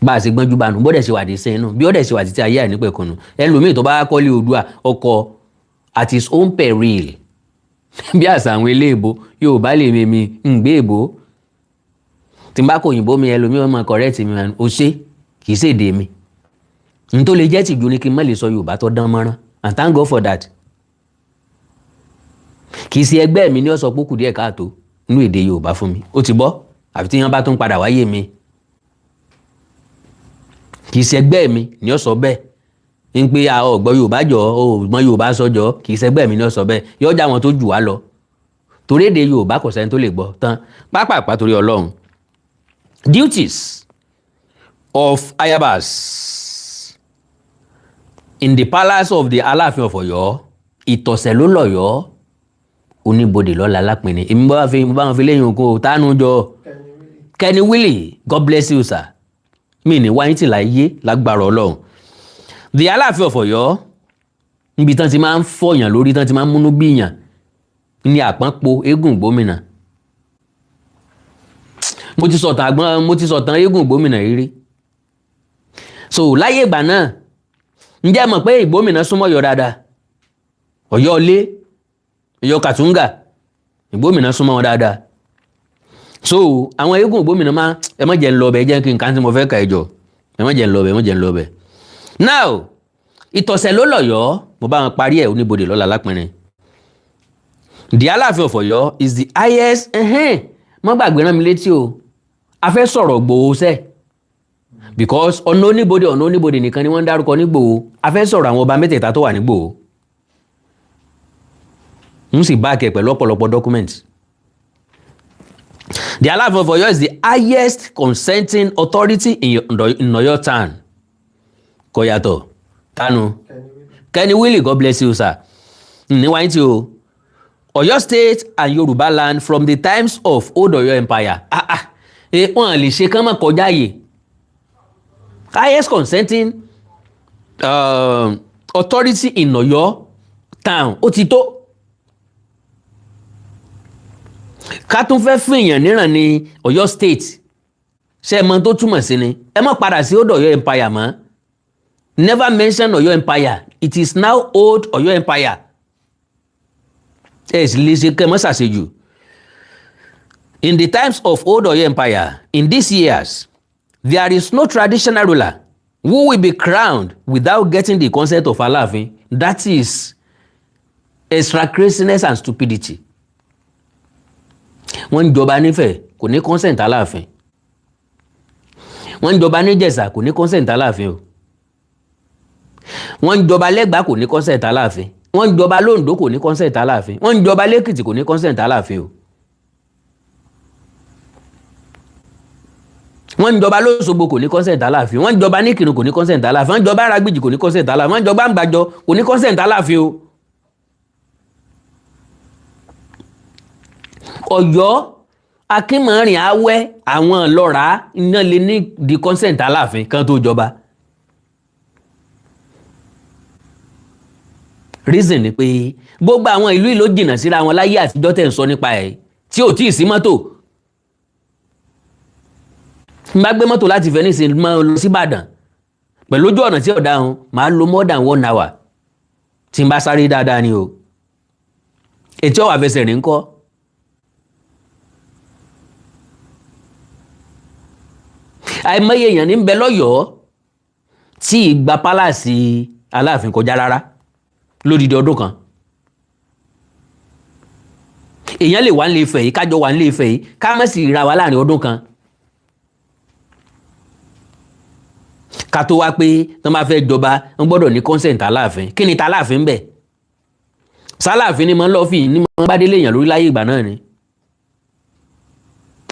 Bá a ṣe gbọ́njú bá nù bọ́dẹ̀ ṣe wà dé sẹ́yìn náà, bí ọ̀dẹ̀ ṣe wà títí ayé àìnípẹ̀kùnù. Ẹlòmíì tó bá kọ́lé Oòduà, ọkọ̀ at his own peril, bí àṣà àwọn eléèbó. Yorùbá lè mímí ń gbé èbó. Tí n bá kọ òyìnbó mi, ẹlòmíì ọmọ correct mi. Ò ṣe kì í ṣèdè mi. N tó lè jẹ́ tìjú ni kí n má lè sọ Yorùbá tó dán mọ́rán, and thank God for that. Kì í ṣe ẹgbẹ́ mi ní ọ̀sọ̀ pókù díẹ̀ káàtó nínú èdè Yorùbá fún mi. Ó ti bọ́ àfi tí wọ́n bá tún padà wáyé mi. Kì í ṣe ẹgbẹ́ mi ní ọ̀sọ̀ bẹ́ẹ̀ ń pé ọ̀gbọ́n Yorùbá jọ, ọ̀gbọ́n Yorùbá sọ jọ. Kì í ṣe ẹgbẹ́ mi ní ọ̀sọ̀ bẹ́ẹ̀. Yọjà wọn tó jù wá lọ, torí èdè Yorùbá kò sẹ́ni tó lè gbọ́ tán pápápá, torí Ọlọ́run. Duties of Ayabas in the palace of the Aláàfin of Ọ̀yọ́. Ìtọ̀sẹ̀ ló lọ́yọ̀ọ́, oníbodè lọ́la lápẹ̀ni. Èmi bá fi bá wọn fi léyìn oko tánú jọ. Kenny Willie, God bless you, sir. Mi ní wáyé tí láyé lágbára Ọlọ́run. The Aláàfin of Ọ̀yọ́, níbi tán ti máa ń fọyàn lórí, tán ti máa ń múnú bíyàn ní àpọ́npo eégún gbómìnà. Mo ti sọ̀tàn àgbọn, mo ti sọ̀tàn eégún gbómìnà rírí. So láyé ìgbà náà, ǹjẹ́ ẹ mọ̀ pé Ìgbómìnà súnmọ́ Ọ̀yọ́ dáadáa? Ọ̀yọ́ ilé, Ọ̀yọ́ Kàtúngà, Ìgbómìnà súnmọ́ wọn dáadáa. So àwọn eégún Ìgbómìnà máa, ẹ má jẹ́ ń lọ ọbẹ̀, ẹ jẹ́ kí n kàn tí mo fẹ́ kà. Ẹ jọ, ẹ má jẹ́ ń lọ ọbẹ̀, ẹ má jẹ́ ń lọ ọbẹ̀. Now, ìtọ̀sẹ̀ ló lọ̀yọ́, mo bá wọn parí ẹ̀. Oníbodè lọ́la lápẹ́rin. The Aláàfin of Ọ̀yọ́ is the highest. Ẹ̀hẹ́n, má gbàgbé, rán mi létí o, a fẹ́ sọ̀rọ̀ Ìgbòho sẹ́, because ọ̀nà oníbodè, ọ̀nà oníbodè nìkan ni wọ́n ń dárúkọ ní Ìgbòho. A fẹ́ sọ̀rọ̀ àwọn ọba mẹ́tẹ̀ẹ̀ta tó wà ní Ìgbòho, ń sì back ẹ̀ pẹ̀lú ọ̀pọ̀lọpọ̀ document. The Aláàfin of Ọ̀yọ́ is the highest consenting authority in Ọ̀yọ́ town. Kò yàtọ̀ tánu. Kenny Willie, God bless you, sir. Níwáyé tí o Ọ̀yọ́ State and Yorùbá land from the times of Old Ọ̀yọ́ Empire. Ah ah, wọ́n lè ṣe kán mọ̀ kọjá yìí. Highest consenting authority in Ọ̀yọ́ town, ó ti tó. Ká tún fẹ́ fún èèyàn níran ní Ọ̀yọ́ State, ṣé ẹ mọ̀ tó túmọ̀ sí ni? Ẹ má padà sí Old Ọ̀yọ́ Empire mọ́. Never mention Ọ̀yọ́ Empire. It is now Old Ọ̀yọ́ Empire. Ẹ sì lè ṣe kẹ́ ẹ mọ́ ṣàṣejù. In the times of Old Ọ̀yọ́ Empire, in these years, there is no traditional ruler who will be crowned without getting the consent of Aláàfin. That is extra craziness and stupidity. Wọ́n ń jọba nífẹ̀ẹ́, kò ní consent Aláàfin. Wọ́n ń jọba níjẹ̀ṣà, kò ní consent Aláàfin o. Wọ́n ń jọba lẹ́gbàá, kò ní consent Aláàfin. Wọ́n ń jọba lóńdó, kò ní consent Aláàfin. Wọ́n ń jọba lẹ́kìtì, kò ní consent Aláàfin o. Wọ́n ń jọba lóṣogbo, kò ní consent Aláàfin. Wọ́n ń jọba níkìrun, kò ní consent Aláàfin. Wọ́n ń jọba arágbìjì, kò ní consent Aláàfin. Wọ́n ń jọba àgbàjọ, kò ní consent Aláàfin o. Ọ̀yọ́ Akínmọ́rin Awẹ́, àwọn lọ́ra iná lè ní di consent Aláàfin kan tó jọba. Reason ni pé gbogbo àwọn ìlú ìlú jìnnà síra wọn láyé àtijọ́ tẹ̀ ń sọ nípa ẹ̀, tí ò tí ì sí mọ́tò. N bá gbé mọ́tò láti Venice máa lọ sí Ìbàdàn pẹ̀lú ojú ọ̀nà tí ò dáhùn, máa lo more than one hour tí n bá sáré dáadáa ni o. Ètí ọ̀wà fẹsẹ̀ rìn ńkọ́? Àìmọye èèyàn ní ń bẹ lọ́yọ̀ọ́ tí ìgbà pálàsì Aláàfin kọjá rárá lódìdí ọdún kan. Èèyàn lè wà nílé Ifẹ̀ yìí, kájọ wà nílé Ifẹ̀ yìí, ká má sì ra wa láàrin ọdún kan, ká tó wá pé tí wọ́n bá fẹ́ jọba, wọ́n gbọ́dọ̀ ní consent Aláàfin. Kí ni ta Aláàfin ń bẹ̀? Sáláàfin ni mo ń lọ fi ní mo bá délé èèyàn lórí láyé ìgbà náà ni.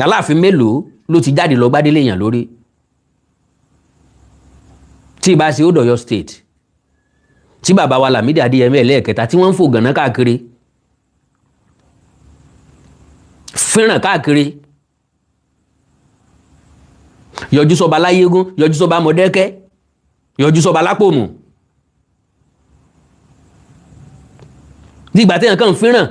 Aláàfin mélòó ló ti jáde lọ gbádélé èèyàn lórí tí ìbá ṣe ó dọ̀yọ́ state, tí bàbá wa Lámídì Adéyẹmí ẹlẹ́ẹ̀kẹta, tí wọ́n ń fò gànà káàkiri, fẹ́ràn káàkiri, yọjú sọba Láyégún, yọjú sọba Mọ̀dẹ́kẹ́, yọjú sọba Lápòmù, nígbà téèyàn kàn fẹ́ràn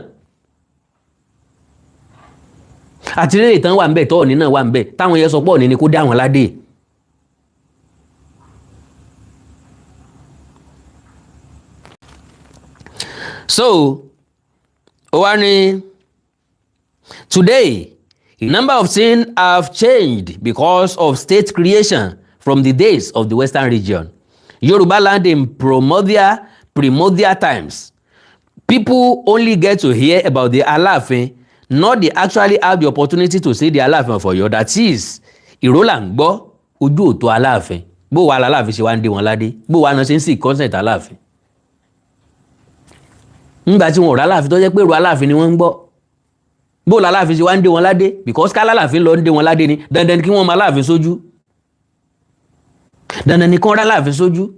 àti rere tán wà ń bẹ̀, tọ́ọ̀nì náà wà ń bẹ̀, táwọn yẹn sọ pé Ọọ̀ni ni kó dá wọn ládé. So ó wá ní, today a number of things have changed because of state creation from the days of the Western region. Yoruba land in primordial times, people only get to hear about the Aláàfin, not they actually have the opportunity to see the Aláàfin of Ọ̀yọ́. That is, ìró là ń gbọ́, ojú òtó Aláàfin. Bó wàá Aláàfin ṣe wá ń dé wọn ládé? Bó wàá náà ṣe ń sì consent Aláàfin ńgbà tí wọn ò rà Aláàfin, tó jẹ́ pé èrò Aláàfin ni wọ́n ń gbọ́? Bó làláàfin ṣe wá ń dé wọn ládé? Because ká lálàáfin lọ ń dé wọn ládé ni, dandan ni kí wọ́n mọ Aláàfin sójú, dandan ni kí wọ́n rá Aláàfin sójú.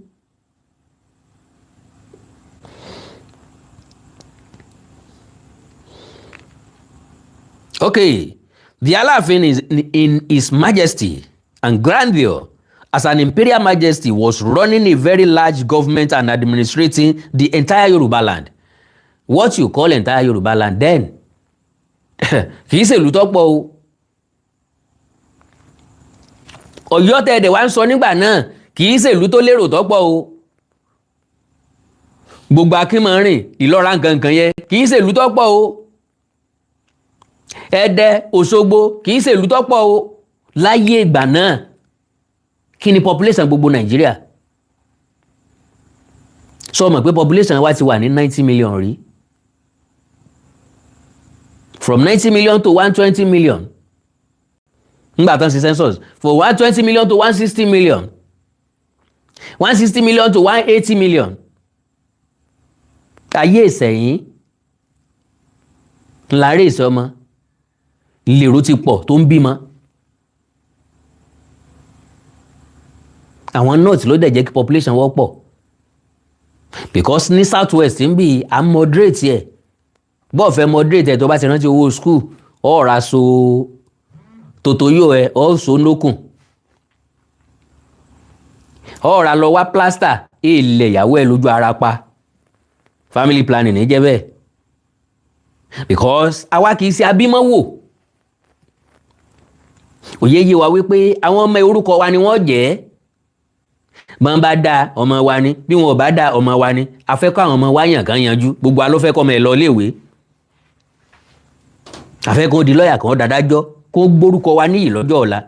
Okay, the Aláàfin is in his majesty and grandeur as an imperial majesty was running a very large government and administrating the entire Yoruba land. What you call entire Yoruba land then, kì í ṣèlú tó pọ̀ o. Ọ̀yọ́ tẹ̀dẹ̀ wá ń sọ nígbà náà kì í ṣèlú tó lérò tó pọ̀ o. Gbogbo Akínmọ́rìn, Ìlọ́ra, nkankan yẹn kì í ṣèlú tó pọ̀ o. Ẹdẹ, Òṣogbo kì í ṣèlú tó pọ̀ o láyé ìgbà náà. Kí ni population gbogbo Nàìjíríà? Sọ mọ̀ pé population wa ti wà ní 90 million rí? From 90 million to 120 million nígbà tán ṣe census, for 120 million to 160 million, 160 million to 180 million. Ayé ìsẹ̀yìn ńláre ìsọmọ lèrò ti pọ̀ tó ń bímọ. Àwọn north ló dẹ̀ jẹ́ kí population wọ́pọ̀, because ní south west ń bí à ń moderate ẹ̀. Bọ́ọ̀ fẹ́ moderate ẹ̀, tó bá ti rántí owó school, ọ̀ọ́ra so tòtòyò ẹ̀, ọ̀ so nókùn, ọ̀ọ́ra lọ wá plaster ilẹ̀ ìyàwó ẹ̀ lójú ara pa. Family planning ní jẹ́ bẹ́ẹ̀, because àwa kì í ṣe abímọ wò. Òye yé wa wípé àwọn ọmọ orúkọ wa ni wọ́n jẹ́. Bọ́n bá dá ọmọ wa ni, bí wọn ò bá dá ọmọ wa ni, a fẹ́ kọ́ àwọn ọmọ wa yàn kán yanjú. Gbogbo wa ló fẹ́ kọ́ ọmọ ẹ̀ lọ iléèwé, a fẹ́ kó di lọ́ọ̀yà, kan dádájọ́, kó gbórúkọ wa níyì lọ́jọ́ ọ̀la.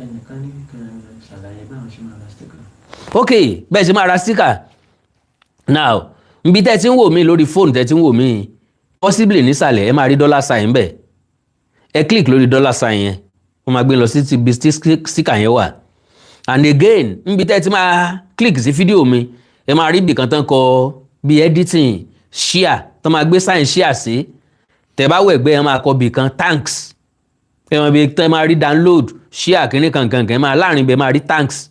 Ẹnìkan ní kí n ṣàlàyé báwọn ṣe máa ra sticker. Ok, bẹ́ẹ̀ ṣe máa ra sticker now, nbí tẹ́ ti ń wò mí lórí fóònù, tẹ́ ti ń wò mí possibly nísàlẹ̀, ẹ máa rí dollar sign bẹ́ẹ̀. Ẹ click lórí dollar sign yẹn, wọ́n máa gbé lọ sí ibi tí sticker yẹn wà. And again, nbí tẹ́ ti máa click sí fídíò mi, ẹ máa rí ibìkan tán kọ bí editing, share, tán máa gbé sign share sí. Tẹ́ bá wọ ẹ̀gbẹ́, ẹ máa kọ bìkan thanks. Ẹ máa bí tẹ́ máa rí download, share, kínní kankan kan, ẹ máa láàrin ibẹ̀ máa rí thanks.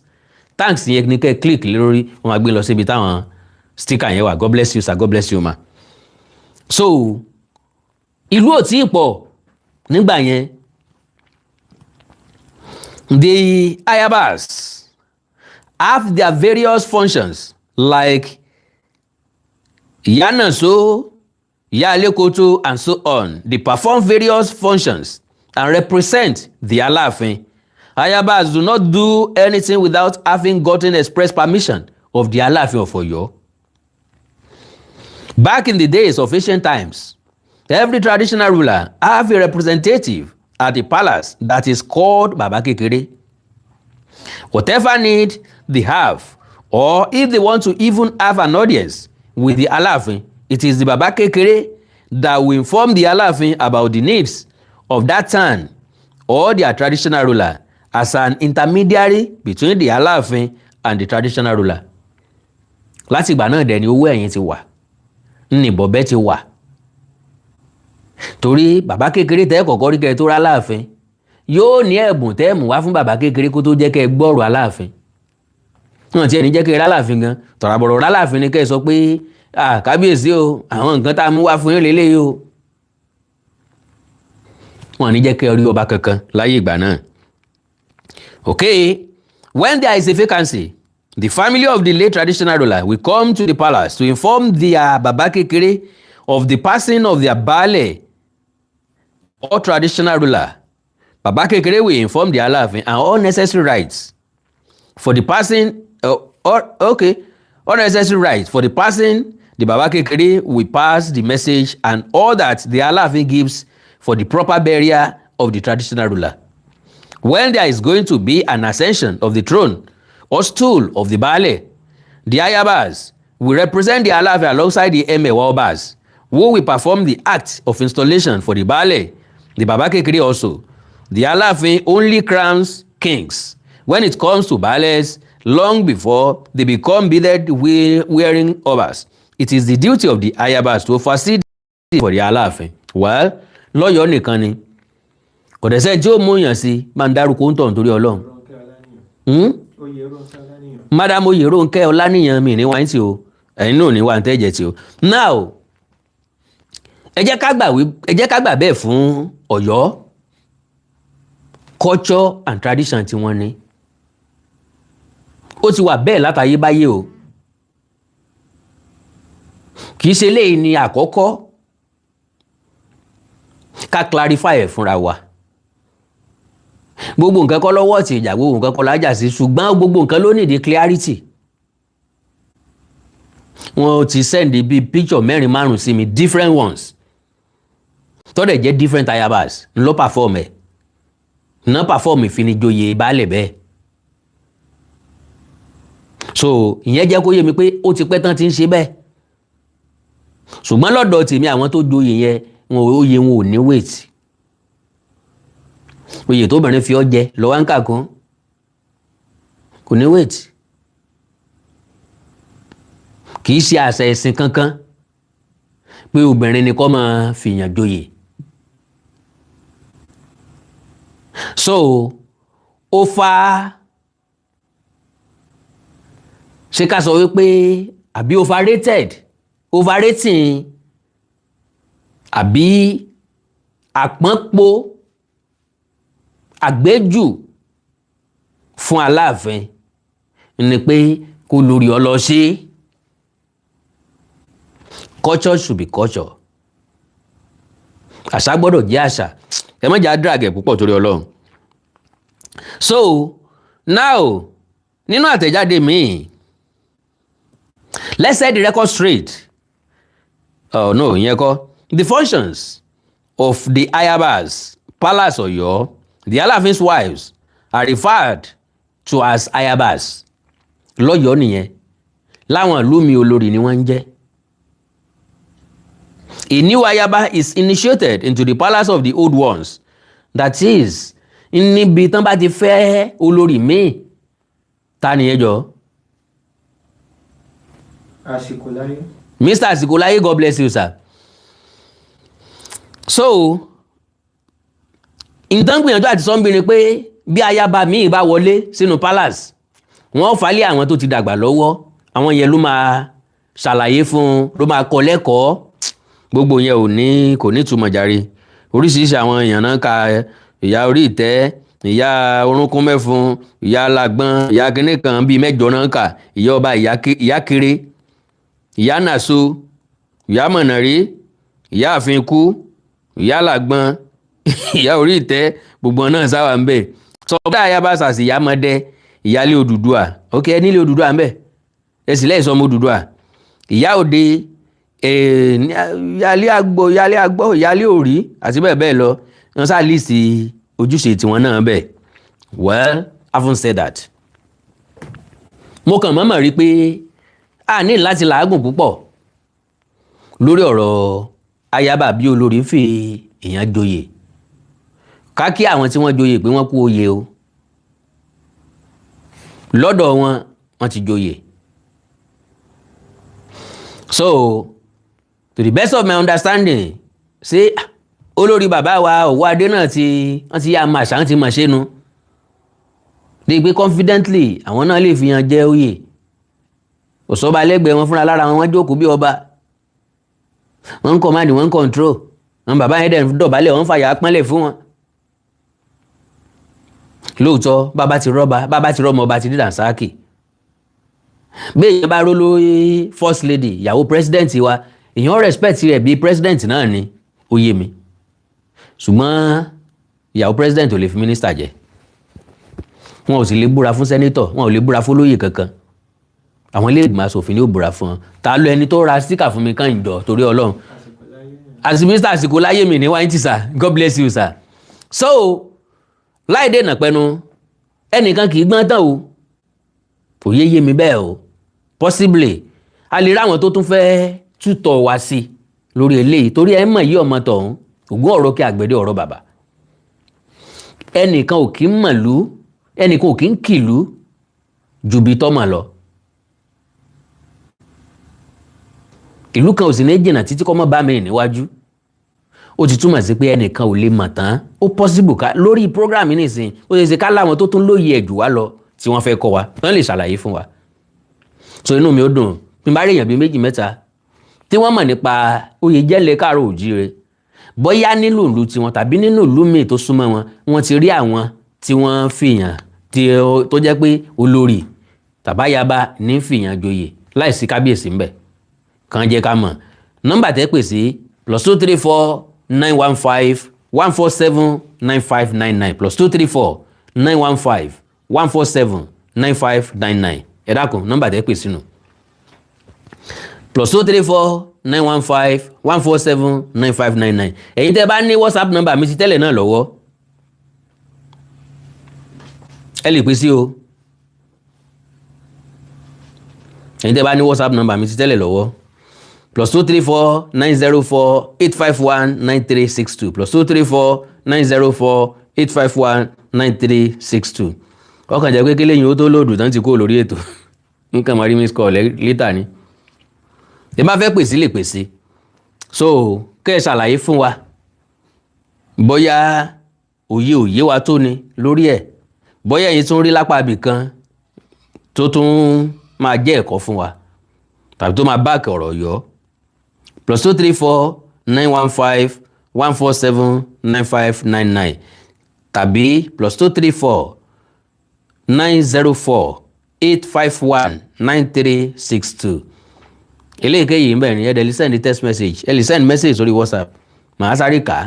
Thanks yẹn ni kẹ́ click lórí, wọ́n máa gbé lọ síbi táwọn sticker yẹn wà. God bless you, sir. God bless you, ma. So ìlú ò tí ì pọ̀ nígbà yẹn. The Ayabas have their various functions like Yanaso, Yalekoto, and so on. They perform various functions and represent the Alaafin. Ayabas do not do anything without having gotten express permission of the Alaafin of Oyo. Back in the days of ancient times, every traditional ruler have a representative at the palace that is called Baba Kekere. Whatever need they have, or if they want to even have an audience with the Alaafin, it is the Baba Kekere that will inform the Aláàfin about the needs of that town or their traditional ruler as an intermediary between the Aláàfin and the traditional ruler. Láti ìgbà náà dẹ̀ ni owó ẹ̀yìn ti wà, ní bọ̀bẹ́ ti wà, torí bàbá kékeré tẹ́ kọ̀kọ́ rí kẹ́ ẹ tó rá láàfin yóò ní ẹ̀bùn tẹ́ mú wá fún bàbá kékeré kó tó jẹ́ kẹ́ ẹ gbọ́rọ̀ Aláàfin. Wọn tiẹ̀ ní jẹ́ kẹ́ ẹ ráláàfin gan tọ̀ràbọ̀rọ̀ ráláàfin ni kẹ́ ẹ sọ pé, "Ah, kábíyèsí o, àwọn nǹkan tá a mú wá fún yín lélẹ́yìí o." Wọn ní jẹ́ kẹ́ ẹ rí ọba kankan láyé ìgbà náà. Okay, when there is a vacancy, the family of the late traditional ruler will come to the palace to inform their baba kékeré of the passing of their baale or traditional ruler. Baba kékeré will inform the Aláàfin and all necessary rites for the passing or okay, all necessary rites for the passing. The baba kékeré will pass the message and all that the Aláàfin gives for the proper burial of the traditional ruler. When there is going to be an ascension of the throne or stool of the baale, the Ayabas will represent the Aláàfin alongside the Ẹmẹ̀wà Obas, who will perform the act of installation for the baale, the baba kékeré also. The Aláàfin only crowns kings. When it comes to baales, long before they become bearded wearing Obas, it is the duty of the Ayabas to oversee for the Aláàfin. Well, lọ́yọ̀ọ́ nìkan ni kò dẹ̀ sẹ́ tí ó mú yàn sí máa ń dárúkọ ń tọ̀ nítorí Ọlọ́run. Rónkẹ́ Ọláníyàn. Hmm? Oyèrónkẹ́ Ọláníyàn. Madam Oyèrónkẹ́ Ọláníyàn, mi ní wáyé tí o, ẹ̀yin náà ní wáyé tẹ́jẹ̀ tí o. Now, ẹ jẹ́ ká gbà bẹ́ẹ̀ fún Ọ̀yọ́, culture and tradition tí wọ́n ní, ó ti wà bẹ́ẹ̀ látayébáyé o. Kì í ṣe eléyìí ni àkọ́kọ́. Ká clarify ẹ̀ fúnra wa. Gbogbo nǹkan kọ́ lọ́wọ́ ti ìjà, gbogbo nǹkan kọ́ lájà sí, ṣùgbọ́n gbogbo nǹkan ló nídìí clarity. Wọ́n ti send bíi picture mẹ́rin márùn sí mi, different ones, tọ́dẹ̀ jẹ́ different ayabas ńlọ perform ẹ̀ ná perform ìfinijoyè baálẹ̀ bẹ́ẹ̀. So ìyẹn jẹ́ kó yé mi pé ó ti pẹ́ tán ti ń ṣe bẹ́ẹ̀. Ṣùgbọ́n lọ́dọ̀ tèmi, àwọn tó joyè yẹn, wọn ò oyè wọn ò ní weight. Oyè tóbìnrin fi ọ́ jẹ lọ́wọ́ ń kà kún kò ní weight. Kì í ṣe àṣà ẹ̀sìn kankan pé obìnrin ni kó máa fìyàn joyè. So ó fa, ṣé ká sọ wípé àbí overrated, overrating, àbí àpọ́npọ̀ àgbéjù fún Aláàfin ni pé kó lórí ọ lọ sí. Culture should be culture. Àṣà gbọ́dọ̀ jẹ́ àṣà. Ẹ má jà drag ẹ̀ púpọ̀ torí Ọlọ́run. So now, nínú àtẹ̀jáde míì, let's set the record straight. Oh no, ìyẹn kọ́. The functions of the Ayabas, Palace Ọ̀yọ́: the Alaafin's wives are referred to as Ayabas lọ́yọ̀ọ́ nìyẹn. Láwọn ìlú mi, olórí ni wọ́n ń jẹ́. A new Ayaba is initiated into the palace of the old ones. That is, níbi tán bá ti fẹ́ olórí míì, ta nìyẹn jọ? Àsìkò láyé. Mr. Asikolaye, God bless you, sir. So nǹkan gbìyànjú àti sọ́nbí ni pé bí ayaba míì bá wọlé sínú palace, wọ́n falẹ̀ àwọn tó ti dàgbà lọ́wọ́, àwọn yẹn ló máa ṣàlàyé fún un, ló máa kọ́ lẹ́kọ̀ọ́. Gbogbo yẹn ò ní kò ní ìtumọ̀ jàre. Oríṣiríṣi àwọn èèyàn náà ka ìyá orí ìtẹ́, ìyá orúnkún mẹ́fun, ìyá alágbọ́n, ìyá kínní kan bíi mẹ́jọ náà kà, ìyá ọba, ìyá kéré, ìyá nàṣo, ìyá mọ̀nàrí, ìyá àfin kú, ìyá làgbọ́n, ìyá orí ìtẹ́, gbogbo náà sáwà ń bẹ̀. Sọ bí ayaba sàṣì, ìyá mọ́dẹ, ìyálé Odùduwà. Ok, ẹ nílé Odùduwà ń bẹ̀, ẹ sì lẹ́yìn sọmọ Odùduwà. Ìyá òde, ìyálé àgbọ̀, ìyálé àgbọ̀, ìyálé òrí àti bẹ́ẹ̀ bẹ́ẹ̀ lọ. Wọ́n sá list ojúṣe tiwọn náà bẹ̀. Well, having said that, mo kàn mọ́mọ́ rí pé a ní láti làágùn púpọ̀ lórí ọ̀rọ̀ Ayaba bí olórí fi èèyàn joyè, ká kí àwọn tí wọ́n joyè pé wọ́n kú oyè o. Lọ́dọ̀ wọn, wọ́n ti joyè. So to the best of my understanding, ṣé olórí bàbá wa Ọ̀wọ́adé náà ti wọ́n ti yá máa ṣá, ti máa ṣe nu dé pé confidently àwọn náà lè fi hàn jẹ oyè? Òṣọba lẹ́gbẹ̀ẹ́ wọn, fúnra lára wọn, wọ́n jókòó bí ọba, wọ́n ń command, wọ́n ń control wọn. Bàbá yẹn dẹ̀ ń dọ̀bálẹ̀, wọ́n ń fàyà pọ́nlẹ̀ fún wọn. Lóòótọ́, bàbá ti rọ́ba, bàbá ti rọ́mọ ọba ti dídà sáàkì. Bẹ́ẹ̀ yẹn bá ró lórí first lady, ìyàwó president wa, èèyàn respect rẹ̀ bí president náà ni, ó yé mi. Ṣùgbọ́n ìyàwó president ò lè fi minister jẹ, wọn ò sì lè búra fún senator, wọn ò lè búra fún olóyè kankan. Àwọn ilé ìgbìmọ̀ asòfin ni ó búra fún wọn. Ta ló ẹni tó ra sticker fún mi kàn jọ, torí Ọlọ́run? Àti Mr. Àsìkò láyé mi ní wáyé tí sir. God bless you, sir. So láì dènà pẹnu, ẹnìkan kì í gbọ́n tán o. Kò yé yé mi bẹ́ẹ̀ o. Possibly a lè rí àwọn tó tún fẹ́ tútọ̀ wá sí lórí eléyìí, torí ẹ mọ̀ yí ọmọ tọ̀hún ògún ọ̀rọ̀ kí àgbẹ̀dẹ ọ̀rọ̀ bàbá. Ẹnìkan ò kí ń mọ̀lú, ẹnìkan ò kí ń kìlú ju bí tọ́mọ̀ lọ. Ìlú kan ò sì ní jìnnà títí kọ́ mọ́ bá mi níwájú. Ó ti túmọ̀ sí pé ẹnìkan ò lè mọ̀ tán. Ó possible ká lórí program yìí nìsín, ó ṣe é ṣe ká láwọn tó tún lóye ẹ̀ jù wá lọ tí wọ́n fẹ́ kọ́ wa, tán lè ṣàlàyé fún wa. So inú mi ó dùn bí n bá rí èèyàn bíi méjì mẹ́ta tí wọ́n mọ̀ nípa oyè jẹ́lẹ̀ káàró òjíire, bóyá nínú ìlú tiwọn tàbí nínú ìlú míì tó súnmọ́ wọn, wọ́n ti rí àwọn tí wọ́n fìyàn tó jẹ́ pé olórí tàbáyaba ní fìyàn joyè láìsí kábíyèsí ńbẹ̀, kàn jẹ́ ká mọ̀. Nọ́mbà tẹ́ pè sí: +234 915 147 9599, +234 915 147 9599. Ẹ dákun, nọ́mbà tẹ́ pè sínú +234 915 147 9599. Ẹ̀yin tẹ́ bá ní WhatsApp nọ́mbà mi ti tẹ́lẹ̀ náà lọ́wọ́, ẹ lè pè sí o. Ẹ̀yin tẹ́ bá ní WhatsApp nọ́mbà mi ti tẹ́lẹ̀ lọ́wọ́: +234 904 851 9362, +234 904 851 9362. Ọkàn jẹ́ pé kí lẹ́yìn ó tó lòdù tán ti kó lórí ètò, nǹkan máa rí miss call later ni. Ẹ bá fẹ́ pè sí, lè pè sí. So kẹ́ ẹ ṣàlàyé fún wa bóyá òye òye wa tó ni lórí ẹ̀, bóyá ẹ̀yin tún rí lápá ibì kan tó tún máa jẹ́ ẹ̀kọ́ fún wa tàbí tó máa báàkì ọ̀rọ̀ yọ. +234 915 147 9599 tàbí +234 904 851 9362. Eléyìíkéyìí ń bẹ̀ ní. Ẹ dẹ̀ lè send text message, ẹ lè send message sórí WhatsApp, màá sáré kà á.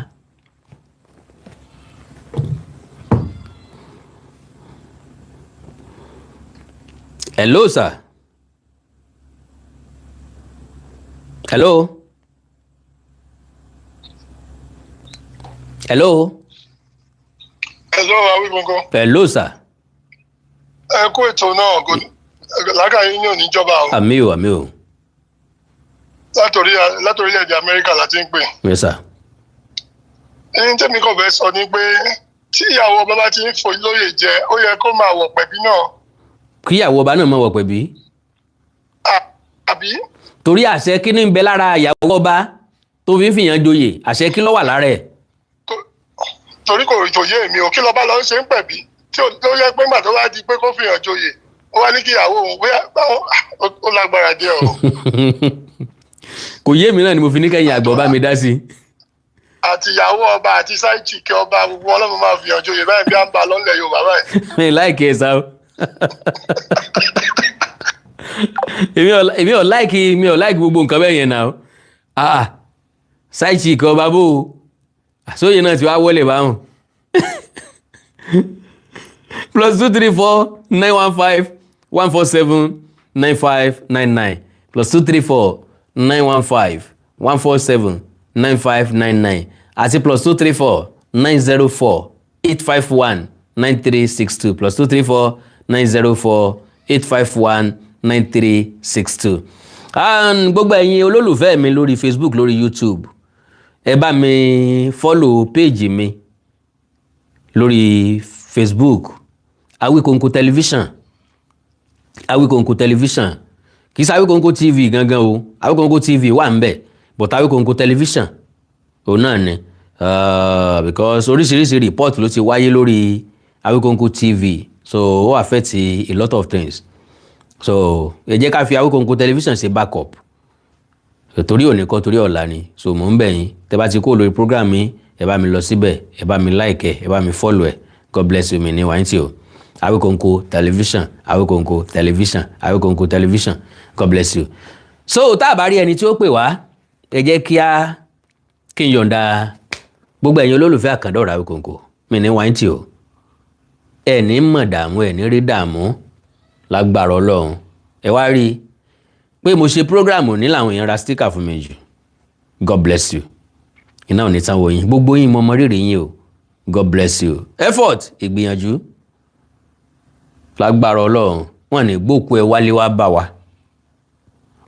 Hello, sir. Hello. Hello. Hello, Awígbóngó. Hello, sir. Ẹ kú ètò náà, làákàyè yín ò ní jọba o. Àmín o, àmín o. Láti orílẹ̀-èdè Amẹ́ríkà la ti ń pè. Yes, sir. Ẹni tẹ́mi kàn fẹ́ sọ ni pé tí ìyàwó ọba bá ti ń fò lóyè jẹ, ó yẹ kó máa wọ̀ pẹ̀bí náà. Kíyàwó ọba náà máa wọ̀ pẹ̀bí. Àbí? Torí àṣẹ kí ní ń bẹ lára ìyàwó ọba tó fi ń fìyàn joyè? Àṣẹ kí ló wà lára ẹ̀? Torí kò jòyè mi ò kí lọ́ba lọ ń ṣe ń pẹ̀bí tí ó tó yẹ pé ńgbà tó wá di pé kó fìyàn joyè, ó wá ní kí ìyàwó òun bóyá báwọn ó lágbára díẹ̀ o. Kò yé mi náà ni mo fi ní kẹ́yìn àgbọ̀ bá mi dá sí i. Àti ìyàwó ọba àti side chick ọba, gbogbo ọlọ́mọ máa fìyàn joyè báyìí bí à ń ba lọ́nlẹ̀ Yorùbá báyìí. Mi like ẹ sá o. Èmi ò like, mi ò like gbogbo nǹkan bẹ́ẹ̀ yẹn náà. Ah, side chick ọba bó o, àsóyè náà ti wá wọlé báwọn. +234 915 147 9599, +234 915 147 9599 àti +234 904 851 9362, +234 904 851 9362. Gbogbo ẹ̀yin olólùfẹ́ mi lórí Facebook, lórí YouTube. Ẹ bá mi follow page mi lórí Facebook, Awikonko Television. Awikonko Television, kì í ṣe Awikonko TV gangan o. Awikonko TV wà ń bẹ̀, but Awikonko Television òun náà ni, because oríṣiríṣi report ló ti wáyé lórí Awikonko TV, so ó affect a lot of things. So ẹ jẹ́ ká fi Awikonko Television ṣe backup, torí òní kọ́, torí ọ̀la ni. So mò ń bẹ̀ yín, tẹ́ bá ti kó lórí program mi, ẹ bá mi lọ síbẹ̀, ẹ bá mi like ẹ, ẹ bá mi follow ẹ. God bless you. Mi ní wáyé tí o. Awikonko Television, Awikonko Television, Awikonko Television. God bless you. So tá a bá rí ẹni tí ó pè wá, ẹ jẹ́ kí á kí n yọ̀ǹda gbogbo ẹ̀yin olólùfẹ́ àkàndọ̀rọ̀ Awikonko. Mi ní wáyé tí o. Ẹ ní mọ̀ dààmú, ẹ ní rí dààmú lágbára Ọlọ́run. Ẹ wá rí i pé mo ṣe program ní làwọn èèyàn ra sticker fún mi jù. God bless you. Iná ò ní tán wo yín. Gbogbo yín, mo mọ rírì yín o. God bless you. Effort, ìgbìyànjú, lágbára Ọlọ́run, wọn ní gbókù ẹ wálé wá bá wa.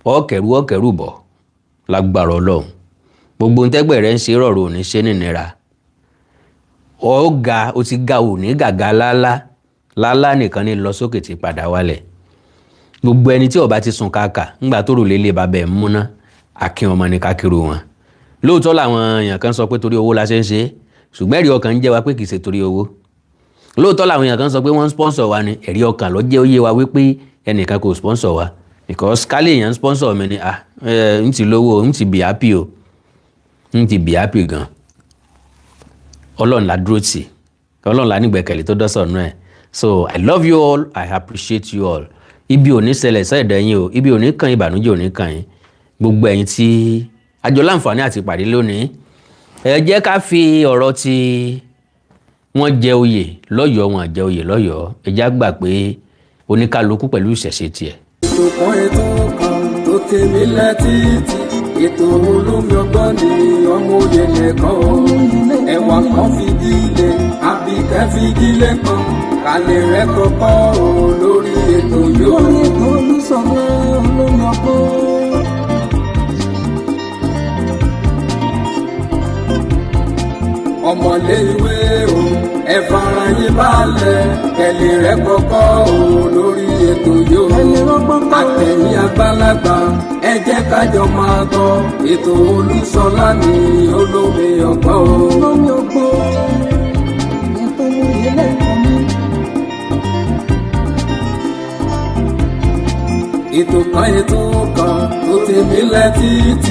Ọ̀kẹ́rù ọ̀kẹ́rù bọ̀ lágbára Ọlọ́run. Gbogbo ntẹ́gbẹ̀ rẹ ń ṣe rọ̀rọ̀, ò ní ṣe nìnira. Ọ ga, ó ti ga, ò ní gàgà lálá lálá nìkan ní lọ sókè tí padà wálẹ̀. Gbogbo ẹni tí ó bá ti sùn kàkà ńgbà tó rò lélẹ̀ bàbá ẹ̀ ń múná, akin ọmọ ní kákìrò wọn. Lóòótọ́ làwọn èèyàn kan sọ pé torí owó la ṣe ń ṣe é, ṣùgbọ́n ẹ̀rí ọkàn ń jẹ́ wa pé kì í ṣe torí owó. Lóòótọ́ làwọn èèyàn kan sọ pé wọ́n ń sponsor wa ni. Ẹ̀rí ọkàn ló jẹ́ ó yé wa wípé ẹnìkan kò sponsor wa, because kálí èèyàn ń sponsor mi ni, ah, ń ti lówó, ń ti be happy o, ń ti be happy gan. Ọlọ́run la dúró tì, Ọlọ́run la nígbẹ̀kẹ̀lé tó dọ́sọ̀ nù ẹ̀. So I love you all, I appreciate you all. Ibi ò ní ṣẹlẹ̀ sẹ́ẹ̀dẹ̀ yín o, ibi ò ní kàn, ìbànújẹ́ ò ní kàn yín. Gbogbo ẹ̀yin tí àjọ láǹfààní àti ìpàdé lónìí, ẹ jẹ́ ká fi ọ̀rọ̀ tí wọ́n jẹ oyè lọ́yọ̀ọ́, wọn jẹ oyè lọ́yọ̀ọ́, ẹ já gbà pé oníkálukú pẹ̀lú ìṣẹ̀ṣe tiẹ̀. Ètò kan, ètò kan tó tèmi létí tí ètò olómi ọgbọ́n ní ọmọ òye nìkan o. Ẹwà kan fìdílé, àbíkẹ́ fìdílé kan kálẹ̀ rẹ̀ kọ́kọ́ o lórí ètò yóò. Lórí ètò Olúṣọlá olómi ọgbọ́n. Ọmọlé ìwé o, ẹ fara yín balẹ̀, kẹlẹ̀ rẹ̀ kọ́kọ́ o lórí ètò yóò. Kẹ́lẹ́ rọ́gbọ́n kọ́. Àtẹ̀yìn àgbàlagbà, ẹ jẹ́ kájọ máa gbọ́ ètò Olúṣọlá ní olómi ọgbọ́n o. Olómi ọgbọ́n ètò oyè lẹ́kọ̀ọ́ mi. Ètò kan, ètò kan tó ti mílẹ̀ títí,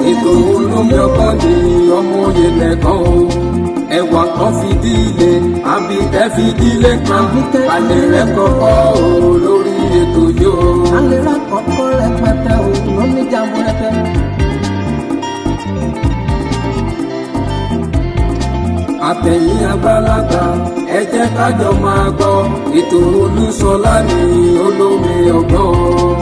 ètò olómi ọgbọ́n ní ọmọ òye lẹ́kọ̀ọ́ o. Ẹwà kan fìdílé, àbíkẹ́ fìdílé kan alẹ́ rẹ̀ kọ́kọ́ o lórí ètò yóò. Alẹ́ rà kọ́kọ́ rẹpẹtẹ o lóní jàmbó rẹpẹ. Àtẹ̀yìn àgbàlagbà, ẹ jẹ́ kájọ máa gbọ́ ètò Olúṣọlá ní olómi ọgbọ́n.